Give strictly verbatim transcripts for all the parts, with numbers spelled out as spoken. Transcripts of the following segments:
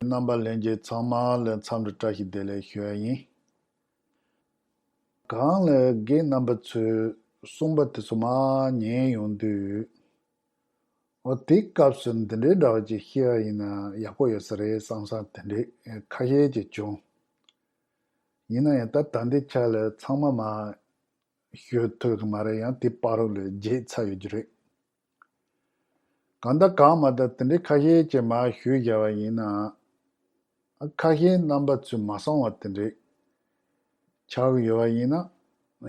རྣམ་པ་ལྷན་རྒྱས་ཚང་མ་ལ་འཚམས་འདྲི་བཀྲ་ཤིས་བདེ་ལེགས་ཞུ་ཡ་ཡིན། གང་ལ་རྒན་རྣམ་པ་ཚོས་གསུངས་པ་དེ་ཚོ་མར་ཉན་ཡོང་དུས། འོ་དེའི་སྐབས་སུ་འདི་འདྲའི་འདྲ་བ་ཅིག་བཤད་པ་ཡིན་ན་ཡག་པོ་ཡོད་ས་རེད་བསམ་བསམ་དེ་འདྲའི་ཁ་ཤས་ཅིག་བྱུང་། ཡིན་ན་ཡང་ད་ད་ལྟའི་ཆ་ལ་ཚང་མ་མར་ཞུ་ཐུབ་ཀྱི་མ་རེད། ཡང་དེ་བར་དུ་ལ་བརྗེད་ཚར་ཡོད་ཀྱི་རེད། གང་ལྟར་གང་མ་ལྟར་དེ་འདྲའི་ཁ་ཤས་ཀྱིས་མར་ཞུས་བཞག་པ་ཡིན་ན། ཁ་ཤས་རྣམ་པ་ཚོས་མ་གསུངས་པ་དེ་འདྲའི་ཆགས་ཀྱི་ཡོད་པ་ཡིན་ན།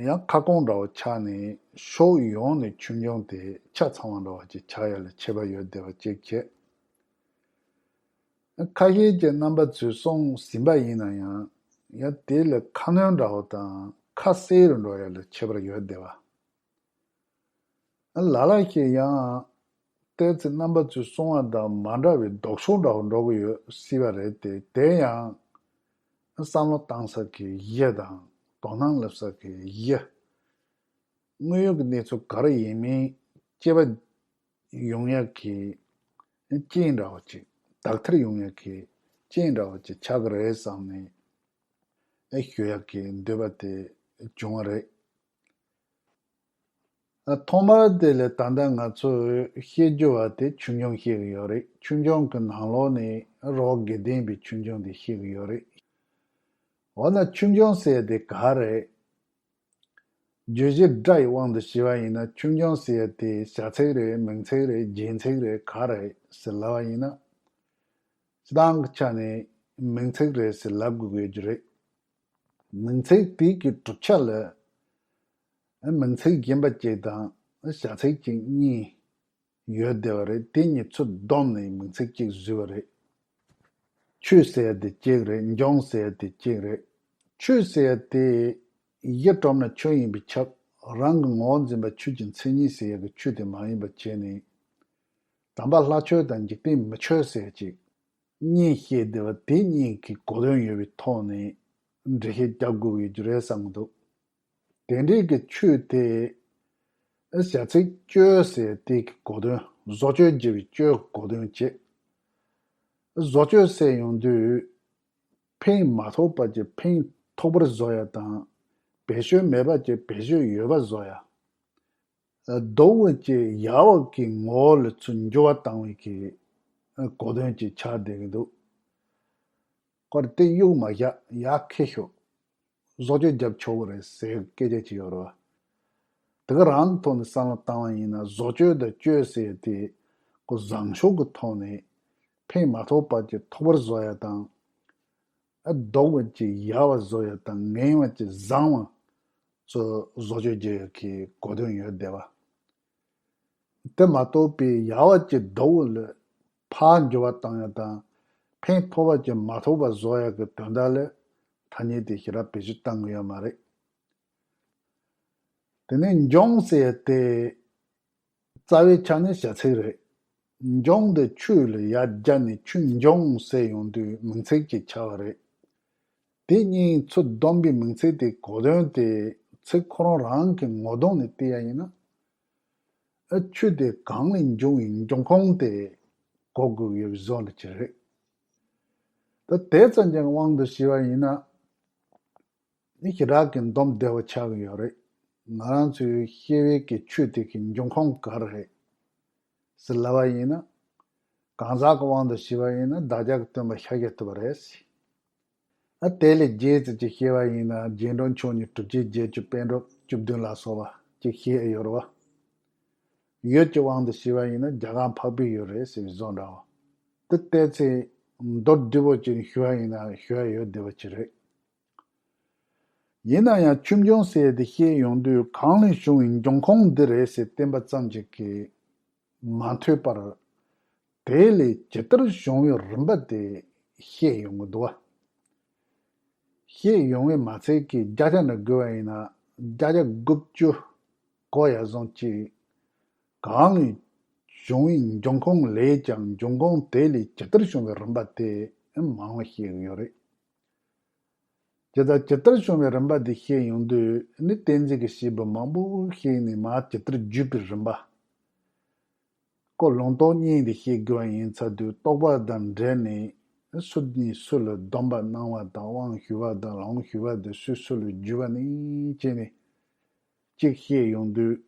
ཡང་ཁ་སྐོང་འདྲ་བོ་ཆགས་ནས་ཕྱོགས་ཡོངས་ནས་ཆོས་འབྱུང་དེ་ཆ་ཚང་བ་འདྲ་བོ་ཅིག་ཆགས་ཡ་ལ་ཁྱད་པར་ཡོད་བསྡད་པ་གཅིག་བྱས། ཁ་ཤས་ཀྱིས་རྣམ་པ་ཚོས་གསུངས་ཟིན་པ་ཡིན་ན་ཡང་། ཡང་དེ་ལ་ཁ་སྣོན་འདྲ་བོ་དང་ཁ་གསལ་རུ་འགྲོ་ཡ་ལ་ཁྱད་པར་ཡོད་བསྡད་པ། ལ་ལ་ཞིག་ཡང་། ལྟས་ཚེ་རྣམ་པ་ཚོས་གསུངས་པ་དང་མ་འདྲ་བའི་ལྡོག་ཕྱོགས་འདྲ་བོ་འགྲོ་གི་ཡོད་སྲིད་པ་རེད་དེ། དེ་ཡང་། བསམ་བློ་བཏང་ས་གི་གཞི་དང་དོ་སྣང་སླེབས་ས་གི་གཞི། དངོས་ཡོད་ཀྱི་གནས་ཚུལ་ག་རེ་ཡིན་མིན་དཔྱད་པ་ཡོང་ཡག་གི་རྐྱེན་འདྲ་བོ་ཅིག་དག་ཐེར་ཡོང་ཡག་གི་རྐྱེན་འདྲ་བོ་ཅིག་ཆགས་ཀྱི་རེད་བསམ་ནས་ཨེ་ཞུ་ཡག་གི་འདོད་པ་དེ་བྱུང་བ་རེད། ཐོག་མར་དེ་ལས་ད་ལྟ་ང་ཚོས་བཤད་རྒྱུ་བ་དེ་ཆོས་འབྱུང་བཤད་ཀྱི་ཡོད་རེད། ཆོས་འབྱུང་གི་ནང་ལོགས་ནས་རི་བོ་དགེ་ལྡན་པའི་ཆོས་འབྱུང་དེ་བཤད་ཀྱི་ཡོད་རེད། འོ་ན་ཆོས་འབྱུང་ཟེར་དེ་ག་རེད། བརྗོད་གཞི་སྒྲ་ཡི་དབང་དུ་བྱས་པ་ཡིན་ན་ཆོས་འབྱུང་ཟེར་དེ་བྱ་ཚིག་རེད། མིང་ཚིག་རེད། རྒྱན་ཚིག་རེད། ག་རེད་ཟེར་ལབ་པ་ཡིན་ན། སྤྱིར་བཏང་གི་ཆ་ནས་མིང་ཚིག་རེད་ཟེར་ལབ་དགོས་ཀྱི་ཡོད་ཀྱི་རེད། མིང་ཚིག་དེ་གི་གྲུབ་ཆ་ལ། མིང་ཚིག་གཞན་པ་གཅིག་དང་བྱ་ཚིག་གཅིག་གཉིས་ཡོད་བསྡད་པ་རེད། དེ་གཉིས་ཚུར་བསྡོམས་ནས་མིང་ཚིག་གཅིག་བཟོས་པ་རེད། ཆོས་ཟེར་ཡ་དེ་གཅིག་རེད། འབྱུང་ཟེར་ཡ་དེ་གཅིག་རེད། ཆོས་ཟེར་ཡ་དེ་གཞི་གྲུབ་ན་ཆོས་ཡིན་པས་ཁྱབ། རང་གི་ངོ་བོ་འཛིན་པ་ཆོས་ཀྱི་མཚན་ཉིད་ཟེར་ཡ་གི་ཆོས་དེ་མ་ཡིན་པ་བྱས་ནས། དམ་པ་ལྷ་ཆོས་དང་འཇིག་རྟེན་མི་ཆོས་ཟེར་ཡ་གཅིག་གཉིས་བཤད་བསྡད་པ་དེ་གཉིས་ཀྱི་གོ་དོན་ཡོད་པའི་ཐོག་ནས་འགྲེལ་བཤད་རྒྱག་དགོས་ཀྱི་རེད་བསམ་གྱི་འདུག་དེ་འདྲའི་གི་ཆོས་དེ་བྱ་ཚིག་སྤྱོད་ཟེར་དེ་གི་གོ་དོན། བཟོ་བཅོས་བགྱི་བའི་སྤྱོད་གོ་དོན་བྱེད། བཟོ་བཅོས་ཟེར་ཡོང་དུས། ཕན་མ་ཐོགས་པ་ཅིག་ཕན་ཐོགས་པར་བཟོ་ཡ་དང་། བེད་སྤྱོད་མེད་པ་ཅིག་བེད་སྤྱོད་ཡོད་པ་བཟོ་ཡ། སྡུག་བ་ཅིག་ཡག་པ་གི་ངོ་བོ་ལ་ཚུར་འགྱུར་བ་བཏང་བའི་གི་གོ་དོན་ཅིག་ཆགས་བསྡད་ཀྱི་འདུག་ཁོ་རེ་དེ་གཡུག་མ་བཞག་ཡར་འཁྱེར་ཤོག་བཟོ་བཅོས་རྒྱབ་ཆོག་གི་རེད་ཟེར་སྐད་ཆ་ཅིག་ཡོད་རེད་བ། དེ་ག་རང་གི་ཐོག་ནས་བསམ་བློ་བཏང་བ་ཡིན་ན་བཟོ་བཅོས་དང་སྤྱོད་ཟེར་དེ་ཁོ་བཟང་ཕྱོགས་ཀྱི་ཐོག་ནས་ཕན་མ་ཐོགས་པ་ཅིག་ཐོགས་པར་བཟོ་ཡ་དང་། ཨ་སྡུག་པ་ཅིག་ཡག་པ་བཟོ་ཡ་དང་ངན་པ་ཅིག་བཟང་བ་ཚོ་བཟོ་བཅོས་བྱེད་ཡ་གི་གོ་དོན་ཡོད་བསྡད་པ། དེ་མ་གཏོགས་པའི་ཡག་པ་ཅིག་སྡུག་པ་ལ་ཕར་འགྱུར་བ་བཏང་ཡ་དང་། ཕན་ཐོགས་པ་ཅིག་མ་ཐོགས་པ་བཟོ་ཡ་གི་དོན་དག་ལ་ཐ་སྙད་དེ་ཞེ་དྲག་བེད་སྤྱོད་བཏང་གི་ཡོད་མ་རེད། དེ་ནས་འབྱུང་ཟེར་ཡ་དེ་རྩ་བའི་ཆ་ནས་བྱ་ཚིག་རེད། འབྱུང་དེ་ཆོས་ལ་ཡར་སྦྱར་ནས་ཆོས་འབྱུང་ཟེར་ཡོང་དུས་མིང་ཚིག་ཅིག་ཆགས་པ་རེད། དེ་གཉིས་ཚུར་བསྡོམས་པའི་མིང་ཚིག་དེ་གོ་དོན་དེ་ཚིག་ཁོ་རང་རང་གི་ངོ་གདོང་ནས་བལྟས་ཡ་ཡིན་ན། ཨ་ཆོས་དེ་གང་ལས་འབྱུང་བའི་འབྱུང་ཁུངས་དེ་གོ་དགོས་ཡོད་པའི་བཟོ་འདྲ་ཅིག་རེད། ད་དེ་ཙམ་གྱི་དབང་དུ་བྱས་པ་ཡིན་ན། ནི་ཞེ་དྲག་གི་འདོམས་བདེ་བོ་ཆགས་ཀྱི་ཡོད་རེད། ང་རང་ཚོའི་ཤེས་པའི་གི་ཆོས་དེ་གི་འབྱུང་ཁུངས་ག་རེ་རེད་ཟེར་ལབ་པ་ཡིན་ན། གང་ཟག་གི་དབང་དུ་བྱས་པ་ཡིན་ན་བདག་ཅག་གི་སྟོན་པ་ཤཱཀྱ་ཐུབ་པ་རེད། ཨ་དེ་ལས་རྒྱས་ཙམ་ཅིག་བཤད་པ་ཡིན་ན་རྗེས་འགྲོ་མཆོག་གཉིས་གྲུབ་ཆེན་བརྒྱད་ཅུ་པཎ་གྲུབ་བཅུ་བདུན་ལ་སོགས་པ་ཅིག་བཤད་ཡོད་རེད་བ། ཡུལ་གྱི་དབང་དུ་བྱས་པ་ཡིན་ན་རྒྱ་གར་འཕགས་པའི་ཡུལ་རེད་ཟེར་བའི་བཟོ་འདྲ་བ། དེ་བལྟས་ཚེ་མདོར་བསྡུས་པོ་ཅིག་ཞུ་བ་ཡིན་ན་ཞུ་ཡ་ཡོད་བདེ་བ་ཅིག་རེད། ཡིན་ན་ཡང་ཆོས་འབྱུང་ཟེར་དེ་བཤད་ཡོང་དུས་གང་ལས་བྱུང་བའི་འབྱུང་ཁུངས་འདི་རེད་ཟེར་བསྟན་པ་ཙམ་ཞིག་གིས་མ་འཐད་པར། དེ་ལས་ཇི་ལྟར་བྱུང་བའི་རིམ་པ་དེ་བཤད་ཡོང་གི་འདུག་བ། བཤད་ཡོང་བའི་མ་ཚད་ཀྱི་བརྒྱ་ཆ་ནས་བགོས་པ་ཡིན་ན་བརྒྱ་ཆ་དགུ་བཅུ་གོ་ཡ་བཟང་ཅིག་གང་ལས་བྱུང་བའི་འབྱུང་ཁུངས་ལས་ཀྱང་འབྱུང་ཁུངས་དེ་ལས་ཇི་ལྟར་བྱུང་བའི་རིམ་པ་དེ་མང་བ་བཤད་ཀྱི་ཡོད་རེད། ཇི་ལྟར་ཇི་ལྟར་བྱུང་བའི་རིམ་པ་འདི་བཤད་ཡོང་དུས་ནི་གཏན་ཚིགས་ཀྱི་བཤད་པ་མང་པོ་བཤད་ནས་མར་ཇི་ལྟར་བརྒྱུད་པའི་རིམ་པ། ཁོ་ལུང་རྟོགས་གཉིས་འདི་བཤད་དགོས་པ་ཡིན་ཚར་དུས་རྟོག་པ་དང་འབྲེལ་ནས་ སུ་ནས་སུ་ལ་སྡོམ་པ་གནང་བ་དང་དབང་ཞུ་བ་དང་ལུང་ཞུ་བ་དེ་སུས་སུ་ལ་བརྒྱུད་པ་ནས་བྱས་ནས་གཅིག་བཤད་ཡོང་དུས།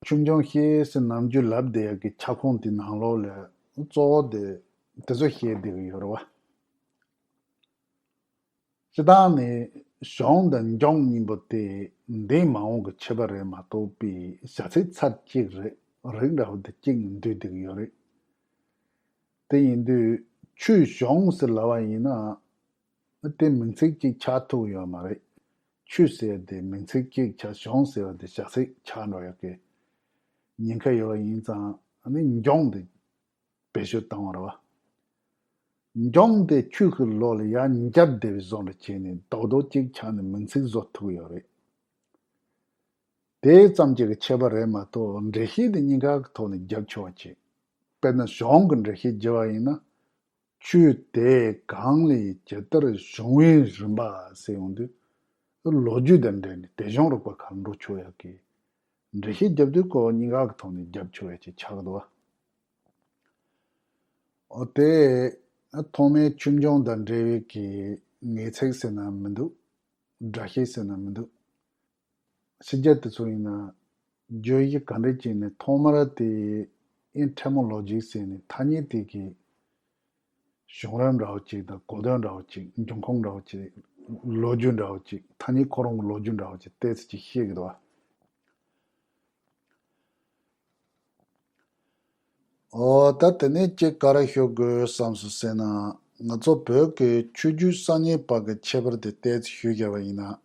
ཆོས་འབྱུང་ཞེས་ཟེར་ནམ་རྒྱུན་ལབ་བསྡད་ཡག་གི་ཁྱབ་ཁོངས་དེ་ནང་ལོགས་ལ་གཙོ་བོ་དེ་དེ་ཚོ་བཤད་བསྡད་ཀྱི་ཡོད་རེད་བ། སྤྱིར་བཏང་ནས་གཞུང་དང་འབྱུང་གཉིས་པོ་དེ་འདས་མ་འོངས་ཀྱི་ཁྱད་པར་རེད་མ་གཏོགས་པའི་བྱ་ཚིག་ཚར་གཅིག་རེད། རིགས་འདྲ་བོ་དེ་གཅིག་ནས་འདུས་བསྡད་ཀྱི་ཡོད་རེད། དེ་ཡིན་དུས་ཆོས་གཞུང་ཟེར་ལབ་པ་ཡིན་ན། དེ་མིང་ཚིག་གཅིག་ཆགས་ཐུབ་ཡོད་མ་རེད། ཆོས་ཟེར་དེ་མིང་ཚིག་གཅིག་ཆགས། གཞུང་ཟེར་བ་དེ་བྱ་ཚིག་ཆགས་འགྲོ་ཡག་གི་ཉེན་ཁ་ཡོད་པ་ཡིན་ཙང་། ཨ་ནི་འབྱུང་དེ་བེད་སྤྱོད་བཏང་བ་རེད་བ། འབྱུང་དེ་ཆོས་ཀྱི་ལོགས་ལ་ཡར་འགྱར་བསྡད་པའི་བཟོ་འདྲ་བྱས་ནས་རྡོག་རྡོག་གཅིག་ཆགས་ནས་མིང་ཚིག་བཟོ་ཐུབ་ཡོད་རེད། དེ་ཙམ་གཅིག་གི་ཁྱད་པར་རེད་མ་གཏོགས་འགྲེལ་བཤད་དེ་གཉིས་ཀ་གི་ཐོག་ནས་རྒྱབ་ཆོག་པ་བྱེད། དཔེར་ན་གཞུང་གི་འགྲེལ་བཤད་བརྒྱབ་པ་ཡིན་ན། ཆོས་དེ་གང་ལས་ཇི་ལྟར་བྱུང་བའི་རིམ་པ་ཟེར་ཡོང་དུས། ལོ་རྒྱུས་དང་འབྲེལ་ནས་དེ་གཞུང་རིག་པ་ཁག་འགྲོ་ཆོག་ཡག་གི་འགྲེལ་བཤད་རྒྱབ་དུས་སྐོར་གཉིས་ཀ་གི་ཐོག་ནས་རྒྱབ་ཆོག་ཡག་ཅིག་ཆགས་འདུག་བ། འོ་དེ་ཐོག་མའི་ཆོས་འབྱུང་དང་འབྲེལ་བའི་གི་ངེས་ཚིག་ཟེར་ན་མི་འདུག་སྒྲ་བཤད་ཟེར་ན་མི་འདུག་ཕྱི་རྒྱལ་དེ་ཚོ་ཡིན་ན་བརྗོད་གཞི་ག་འདྲ་ཅིག་ནས་ཐོག་མར་དེ་etymology ཟེར་ནས་ཐ་སྙད་དེ་གི་བྱུང་རིམ་འདྲ་བོ་ཅིག་དང་གོ་དོན་འདྲ་བོ་ཅིག་འབྱུང་ཁུངས་འདྲ་བོ་ཅིག་ལོ་རྒྱུས་འདྲ་བོ་ཅིག་ཐ་སྙད་ཁོ་རང་གི་ལོ་རྒྱུས་འདྲ་བོ་ཅིག་ཏོག་ཙམ་ཅིག་བཤད་ཀྱི་འདུག་བ། ཨོ་ད་དེ་ནས་ཅིག་ག་རེ་ཞུ་དགོས་བསམ་སོང་ཟེར་ན། ང་ཚོ་བོད་ཀྱི་ཆོས་བརྒྱུད་གསར་རྙིང་བར་གྱི་ཁྱད་པར་དེ་ཏོག་ཙམ་ཞུས་བཞག་པ་ཡིན་ན།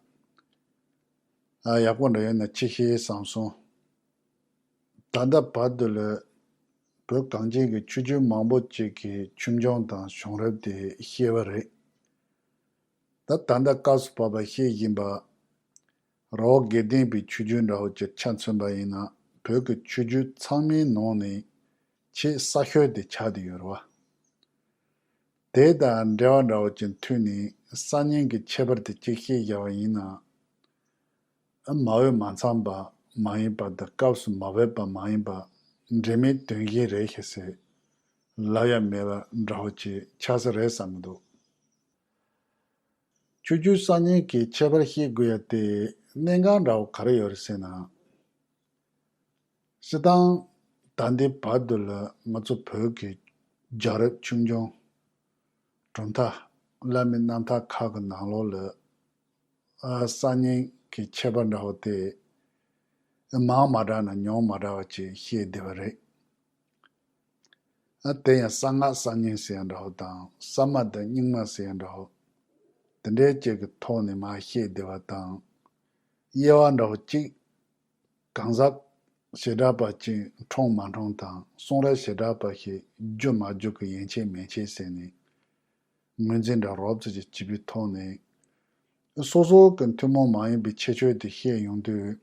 ཨ་ཡག་པོ་འདྲ་ཡོད་ན་ཅིག་ཤེས་བསམ་སོང་། ད་ལྟ་བར་དུ་ལ་བོད་གངས་ཅན་གྱི་ཆོས་བརྒྱུད་མང་པོ་ཅིག་གི་ཆོས་འབྱུང་དང་བྱུང་རབས་དེ་བཤད་པ་རེད། ད་ད་ལྟ་སྐབས་སུ་བབས་པ་བཤད་བཞིན་པ། རི་བོ་དགེ་ལྡན་པའི་ཆོས་བརྒྱུད་འདྲ་བོ་ཅིག་ཆ་མཚོན་པ་ཡིན་ན། བོད་ཀྱི་ཆོས་བརྒྱུད་ཚང་མའི་ནང་ནས་ཆེས་གསར་ཤོས་དེ་ཆགས་བསྡད་ཡོད་རེད་བ། དེ་དང་འབྲེལ་བ་འདྲ་བོ་ཅིག་མཐུད་ནས་གསར་རྙིང་གི་ཁྱད་པར་དེ་གཅིག་བཤད་བཞག་པ་ཡིན་ན། མ་འོས་མ་འཚམས་པ་མ་ཡིན་པ་དང་སྐབས་སུ་མ་བབས་པ་མ་ཡིན་པ། འབྲེལ་མེད་དོན་གཞན་རེད་ཞེས་ཟེར་ལབ་ཡ་མེད་པ་འདྲ་བོ་ཅིག་ཆགས་ས་རེད་བསམ་གྱི་འདུག་ཆོས་བརྒྱུད་གསར་རྙིང་གི་ཁྱད་པར་བཤད་དགོས་ཡ་དེ་གནད་འགག་འདྲ་བོ་ག་རེ་ཡོད་རེད་ཟེར་ན། སྤྱིར་བཏང་ད་ལྟའི་བར་དུ་ལ་ང་ཚོ་བོད་ཀྱི་རྒྱལ་རབས་ཆོས་འབྱུང་གྲུབ་མཐའ་བླ་མའི་རྣམ་ཐར་ཁག་གི་ནང་ལོགས་ལ་གསར་རྙིང་གི་ཁྱད་པར་འདྲ་བོ་དེ་མང་མ་དྲགས་ན་ཉུང་མ་དྲགས་པ་ཅིག་བཤད་བསྡད་པ་རེད། ཨ་དེ་ཡང་གསང་སྔགས་གསར་རྙིང་ཟེར་ཡང་འདྲ་བོ་དང་གསར་མ་དང་རྙིང་མ་ཟེར་ཡང་འདྲ་བོ། དེ་འདྲའི་ཅིག་གི་ཐོག་ནས་མར་བཤད་བསྡད་པ་དང་། དབྱེ་བ་འདྲ་བོ་གཅིག་གང་ཟག་བྱེ་བྲག་པ་གཅིག་འཁྲུངས་མ་འཁྲུངས་དང་གསུང་རབ་བྱེ་བྲག་པ་ཞིག་བརྒྱུད་མ་བརྒྱུད་ཀྱི་ཡན་ཆད་མན་ཆད་ཟེར་ནས་ངོས་འཛིན་འདྲ་རོབ་ཙམ་ཅིག་བྱེད་པའི་ཐོག་ནས། སོ་སོ་གི་ཐུན་མོང་མ་ཡིན་པའི་ཁྱད་ཆོས་དེ་བཤད་ཡོང་དུས།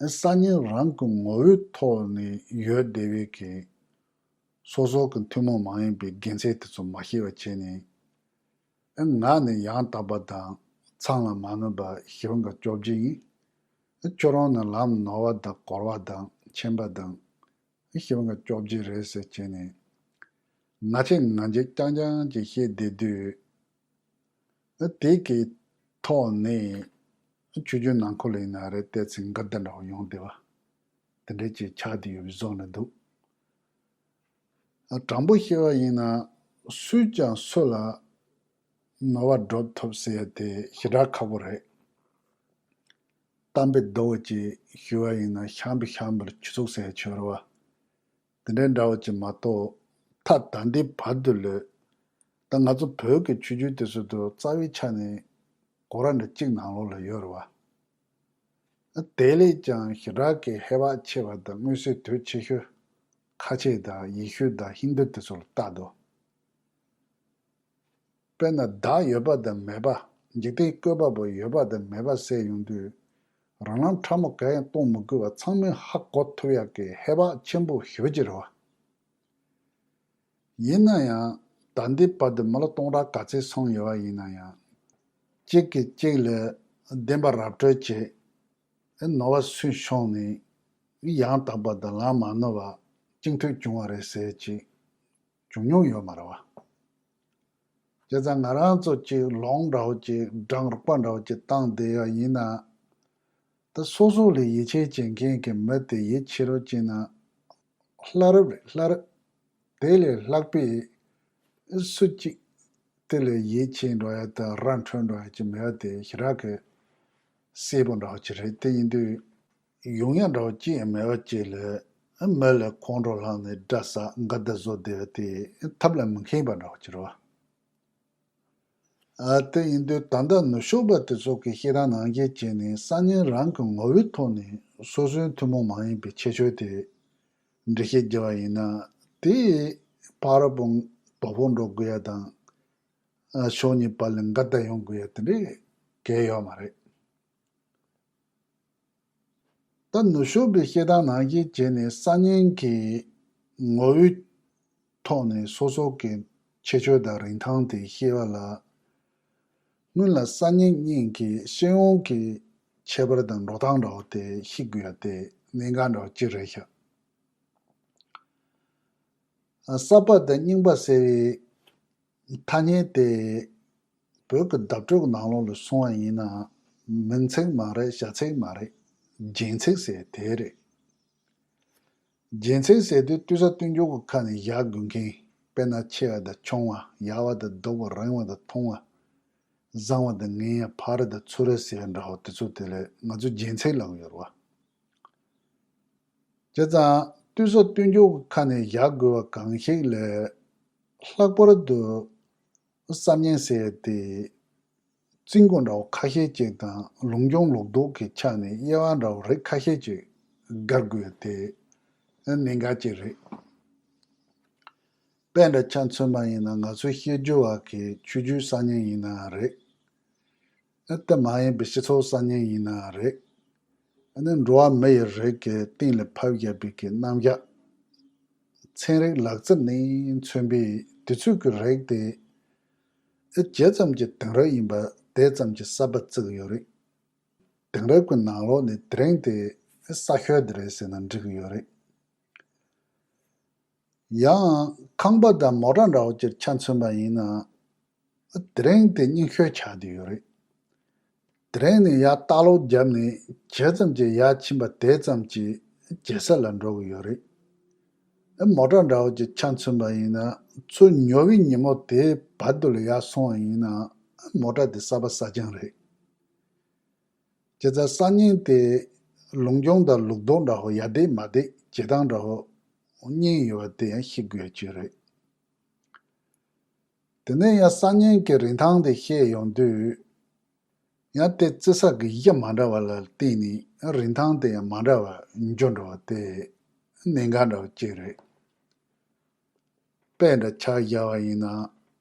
གསར་རྙིང་རང་གི་ངོ་བོའི་ཐོག་ནས་ཡོད་བསྡད་པའི་གི་སོ་སོ་གི་ཐུན་མོང་མ་ཡིན་པའི་དགེ་མཚན་དེ་ཚོ་མ་ཤེས་པ་བྱས་ནས། ཨེ་ང་ནི་ཡང་དག་པ་དང་མཚན་ལ་མ་ནུབ་པ་ཞི་བ་ལྷ་བཅོ་བརྒྱད་ཡིན། ཨེ་ཁྱོད་རང་ནི་ལམ་ནོར་བ་དང་གོར་བ་དང་ཁྱིམ་པ་དང་ཨེ་ཞི་བ་ལྷ་བཅོ་བརྒྱད་རེད་ཟེར་བྱས་ནས། ང་ཆེ་ང་འཇིགས་རྐྱང་རྐྱང་ཅིག་བཤད་བསྡད་དུས། ཨེ་དེ་གི་ཐོག་ནས་ཨེ་ཆོས་བརྒྱུད་ནང་ཁུལ་ལ་ཡིན་ན་རེད། ཏོག་ཙམ་འགལ་ཟླ་འདྲ་བོ་ཡོང་བསྡད་པ་དེ་འདྲ་ཅིག་ཆགས་བསྡད་ཡོད་པའི་བཟོ་འདྲ་འདུག་དྲང་པོ་བཤད་པ་ཡིན་ན་སུས་ཀྱང་སུ་ལ་ནོར་བ་སྒྲུབ་ཐུབ་ཟེར་ཡ་དེ་ཞེ་དྲག་ཁག་པོ་རེད། གཏམ་དཔེ་རྡོ་བོ་ཅིག་ཞུ་བ་ཡིན་ན་ཤམ་པས་ཤམ་པར་ཆུ་བཙུགས་ཟེར་ཡ་ཆོས་རེད་བ། དེ་འདྲའི་འདྲ་བོ་ཅིག་མ་གཏོགས་ད་ད་ལྟའི་བར་དུ་ལོས་ད་ང་ཚོ་བོད་ཀྱི་ཆོས་བརྒྱུད་དེ་ཚོ་དུ་རྩ་བའི་ཆ་ནས་གོ་ར་འདྲ་གཅིག་ནང་ལོགས་ལ་ཡོད་རེད་བ། དེ་ལས་ཀྱང་ཞེ་དྲག་གི་ཧེ་བག་ཆེ་བ་དང་མངོན་གསལ་དོད་ཆེ་ཤོས་ཁ་ཆེ་དང་ཡེ་ཤུ་དང་ཧིན་དུ་དེ་ཚོ་ལ་ལྟ་དོ། དཔེར་ན་བདག་ཡོད་པ་དང་མེད་པ། འཇིག་རྟེན་བཀོད་པ་པོ་ཡོད་པ་དང་མེད་པ་བསལ་ཡོང་དུས། རང་ལམ་ཕྲ་མོ་གང་ཡང་གཏོང་མི་དགོས་པ་ཚང་མས་ཧ་གོ་ཐུབ་ཡག་གི་ཧེ་བག་ཆེན་པོ་ཞེ་པོ་ཅིག་རེད་བ། ཡིན་ན་ཡང་ད་ལྟའི་བར་དུ་མི་ལོ་སྟོང་ཕྲག་ག་ཚད་སོང་ཡོད་པ་ཡིན་ན་ཡང་། གཅིག་གིས་གཅིག་ལ་བདེན་པ་ར་སྤྲོད་བྱས། ནོར་བ་སུས་བྱུང་ནས་ཡང་དག་པ་དང་ལམ་མ་ནོར་བ་གཅིག་མཐུན་བྱུང་བ་རེད་ཟེར་ཅིག་བྱུང་མྱོང་ཡོད་མ་རེད་བ། བྱས་ཙང་ང་རང་ཚོ་གཅིག་ལོང་འདྲ་བོ་གཅིག་སྦྲང་རོགས་པ་འདྲ་བོ་གཅིག་བཏང་བསྡད་ཡ་ཡིན་ན། ད་སོ་སོ་ལ་ཡིད་ཆེས་བྱེད་མཁན་གྱི་མི་དེ་ཡིད་ཆེས་རོགས་བྱས་ན། ལྷ་རབ་རེད་ལྷ་རབ། དེ་ལས་ལྷག་པའི་སུ་གཅིག་དེ་ལས་ཡིད་ཆེས་འགྲོ་ཡ་དང་ར་འཕྲོད་འགྲོ་ཡ་ཅིག་མེད་པ་དེ་ཞེ་དྲག་གི་གསལ་པོ་འདྲ་བོ་ཅིག་རེད། དེ་ཡིན་དུས་ཡོང་ཡ་འདྲ་བོ་ཅི་ཡང་མེད་པ་ཅིག་ལ་མི་ལ་ཁོང་ཁྲོ་ལངས་ནས་དགྲ་ཟ་འགའ་ད་བཟོ་བསྡད་པ་དེ་ཐབས་ལ་མི་མཁས་པ་འདྲ་བོ་ཅིག་རེད་བ། ཨ། དེ་ཡིན་དུས་ད་ལྟ་ནུབ་ཕྱོགས་པ་དེ་ཚོ་གི་བཤད་སྟངས་ནང་བཞིན་བྱས་ནས་སང་ཉིན་རང་གི་ངོ་བོའི་ཐོག་ནས་སོ་སོའི་ཐུན་མོང་མ་ཡིན་པའི་ཁྱད་ཆོས་དེ་འགྲེལ་བཤད་བརྒྱབ་པ་ཡིན་ན། དེ་ཕར་བུང་དོ་ཕོག་འགྲོ་དགོས་ཡ་དང་། ཨ། ཕྱོགས་གཉིས་བར་ལ་འགལ་ཟླ་ཡོང་དགོས་ཡ་དེ་འདྲའི་གལ་ཡོད་མ་རེད། ད་ནུབ་ཕྱོགས་པའི་བཤད་སྟངས་ནང་བཞིན་བྱས་ནས་སང་ཉིན་གྱི་ངོ་བོའི་ཐོག་ནས་སོ་སོ་གི་ཁྱད་ཆོས་དང་རིན་ཐང་དེ་ཤེས་པ་ལ། སྔོན་ལ་སང་ཉིན་གཉིས་ཀྱི་སྤྱི་ཡོངས་ཀྱི་ཁྱད་པར་དང་འགྲོ་སྟངས་འདྲ་བོ་དེ་ཤེས་དགོས་ཡ་དེ་གནད་འགག་འདྲ་བོ་ཅིག་རེད་ཤག་ས་པ་དང་རྙིང་པ་ཟེར་བའི་ཐ་སྙད་དེ་བོད་ཀྱི་བརྡ་སྤྲོད་ཀྱི་ནང་ལོགས་ལ་སོང་བ་ཡིན་ན། མིང་ཚིག་མ་རེད། བྱ་ཚིག་མ་རེད། རྒྱན་ཚིག་ཟེར་དེ་རེད། རྒྱན་ཚིག་ཟེར་དུས་ལྟོས་ས་ལྟོས་འཇོག་གི་ཁ་ནས་བཞག་དགོས་མཁན། དཔེར་ན་ཆེ་བ་དང་ཆུང་བ། ཡག་པ་དང་སྡུག་པ། རིང་བ་དང་ཐུང་བ། བཟང་བ་དང་ངན་ཡ། ཕ་རི་དང་ཚུ་རི་ཟེར་འདྲ་བོ་དེ་ཚོ་དེ་ལ་ང་ཚོས་རྒྱན་ཚིག་ལབ་ཀྱི་ཡོད་རེད་བ། བྱས་ཙང་ལྟོས་ས་ལྟོས་འཇོག་གི་ཁ་ནས་བཞག་དགོས་པ་གང་ཞིག་ལས། ལྷག་པར་དུ་གསར་རྙིང་ཟེར་དེ་རྩིས་འགོ་འདྲ་བོ་ཁ་ཤས་ཅིག་དང་ལུང་སྦྱོང་ལུགས་ལྡོག་གི་ཆ་ནས་དབྱེ་བ་འདྲ་བོ་རིགས་ཁ་ཤས་ཅིག་བགར་དགོས་དེ་གནད་འགག་ཅིག་རེད། དཔེ་འདྲ་ཆ་མཚོན་པ་ཡིན་ན་ང་ཚོའི་བཤད་རྒྱུ་བ་གི་ཆོས་བརྒྱུད་གསར་རྙིང་ཡིན་ན་རེད། དེ་མ་ཡིན་པའི་སྤྱི་ཚོགས་གསར་རྙིང་ཡིན་ན་རེད། ཨ་ནི་འགྲོ་བ་མི་ཡི་རིགས་ཀྱི་སྟེང་ལ་ཕབ་བཞག་པའི་གི་རྣམ་གཞག་ཚན་རིག་ལག་རྩལ་ནས་མཚོན་པའི་དུས་ཚོད་ཀྱི་རིགས་དེ། ཨེ། ཇི་ཙམ་གྱི་དེང་རབས་ཡིན་པ་དེ་ཙམ་གྱི་གསར་པ་བརྩི་གི་ཡོད་རེད། དེང་རབས་ཀྱི་ནང་ལོགས་ནས་དེ་རིང་དེ་གསར་ཤོས་དེ་རེད་ཟེར་ན་འགྲིག་གི་ཡོད་རེད། ཡང་ཁང་པ་དང་མོ་ཊ་འདྲ་བོ་ཅིག་ཆ་མཚོན་པ་ཡིན་ན། དེ་རིང་དེ་རྙིང་ཤོས་ཆགས་བསྡད་ཡོད་རེད། དེ་རིང་ནས་ཡར་ལྟ་ཀློག་བརྒྱབ་ནས་ཇི་ཙམ་གྱིས་ཡར་ཕྱིན་པ་དེ་ཙམ་གྱིས་ཇེ་གསལ་ལ་འགྲོ་གི་ཡོད་རེད། མོ་ཊ་འདྲ་བོ་ཅིག་ཆ་མཚོན་པ་ཡིན་ན། ཚུར་ཉོ་བའི་ཉིན་མོ་དེའི་བར་དུ་ལ་ཡར་སོང་བ་ཡིན་ན་མོ་ཊ་དེ་གསར་པ་གསར་རྐྱང་རེད། བྱས་ཙང་གསར་རྙིང་དེ་ལུང་སྦྱོང་དང་ལུགས་ལྡོག་འདྲ་བོ་ཡ་བདེ་མ་བདེ་བྱེད་སྟངས་འདྲ་བོ་གཉིས་ཡོད་པ་དེ་ཡང་ཤེས་དགོས་ཡ་གཅིག་རེད། དེ་ནས་ཡང་གསར་རྙིང་གི་རིན་ཐང་དེ་བཤད་ཡོང་དུས། ཡང་དེ་བརྩི་ས་གི་གཞི་མ་འདྲ་བ་ལ་བརྟེན་ནས་རིན་ཐང་དེ་ཡང་མ་འདྲ་བ་འགྱུར་འགྲོ་བ་དེ་གནད་འགག་འདྲ་བ་གཅིག་རེད། དཔེ་འདྲ་ཆ་བཞག་པ་ཡིན་ན།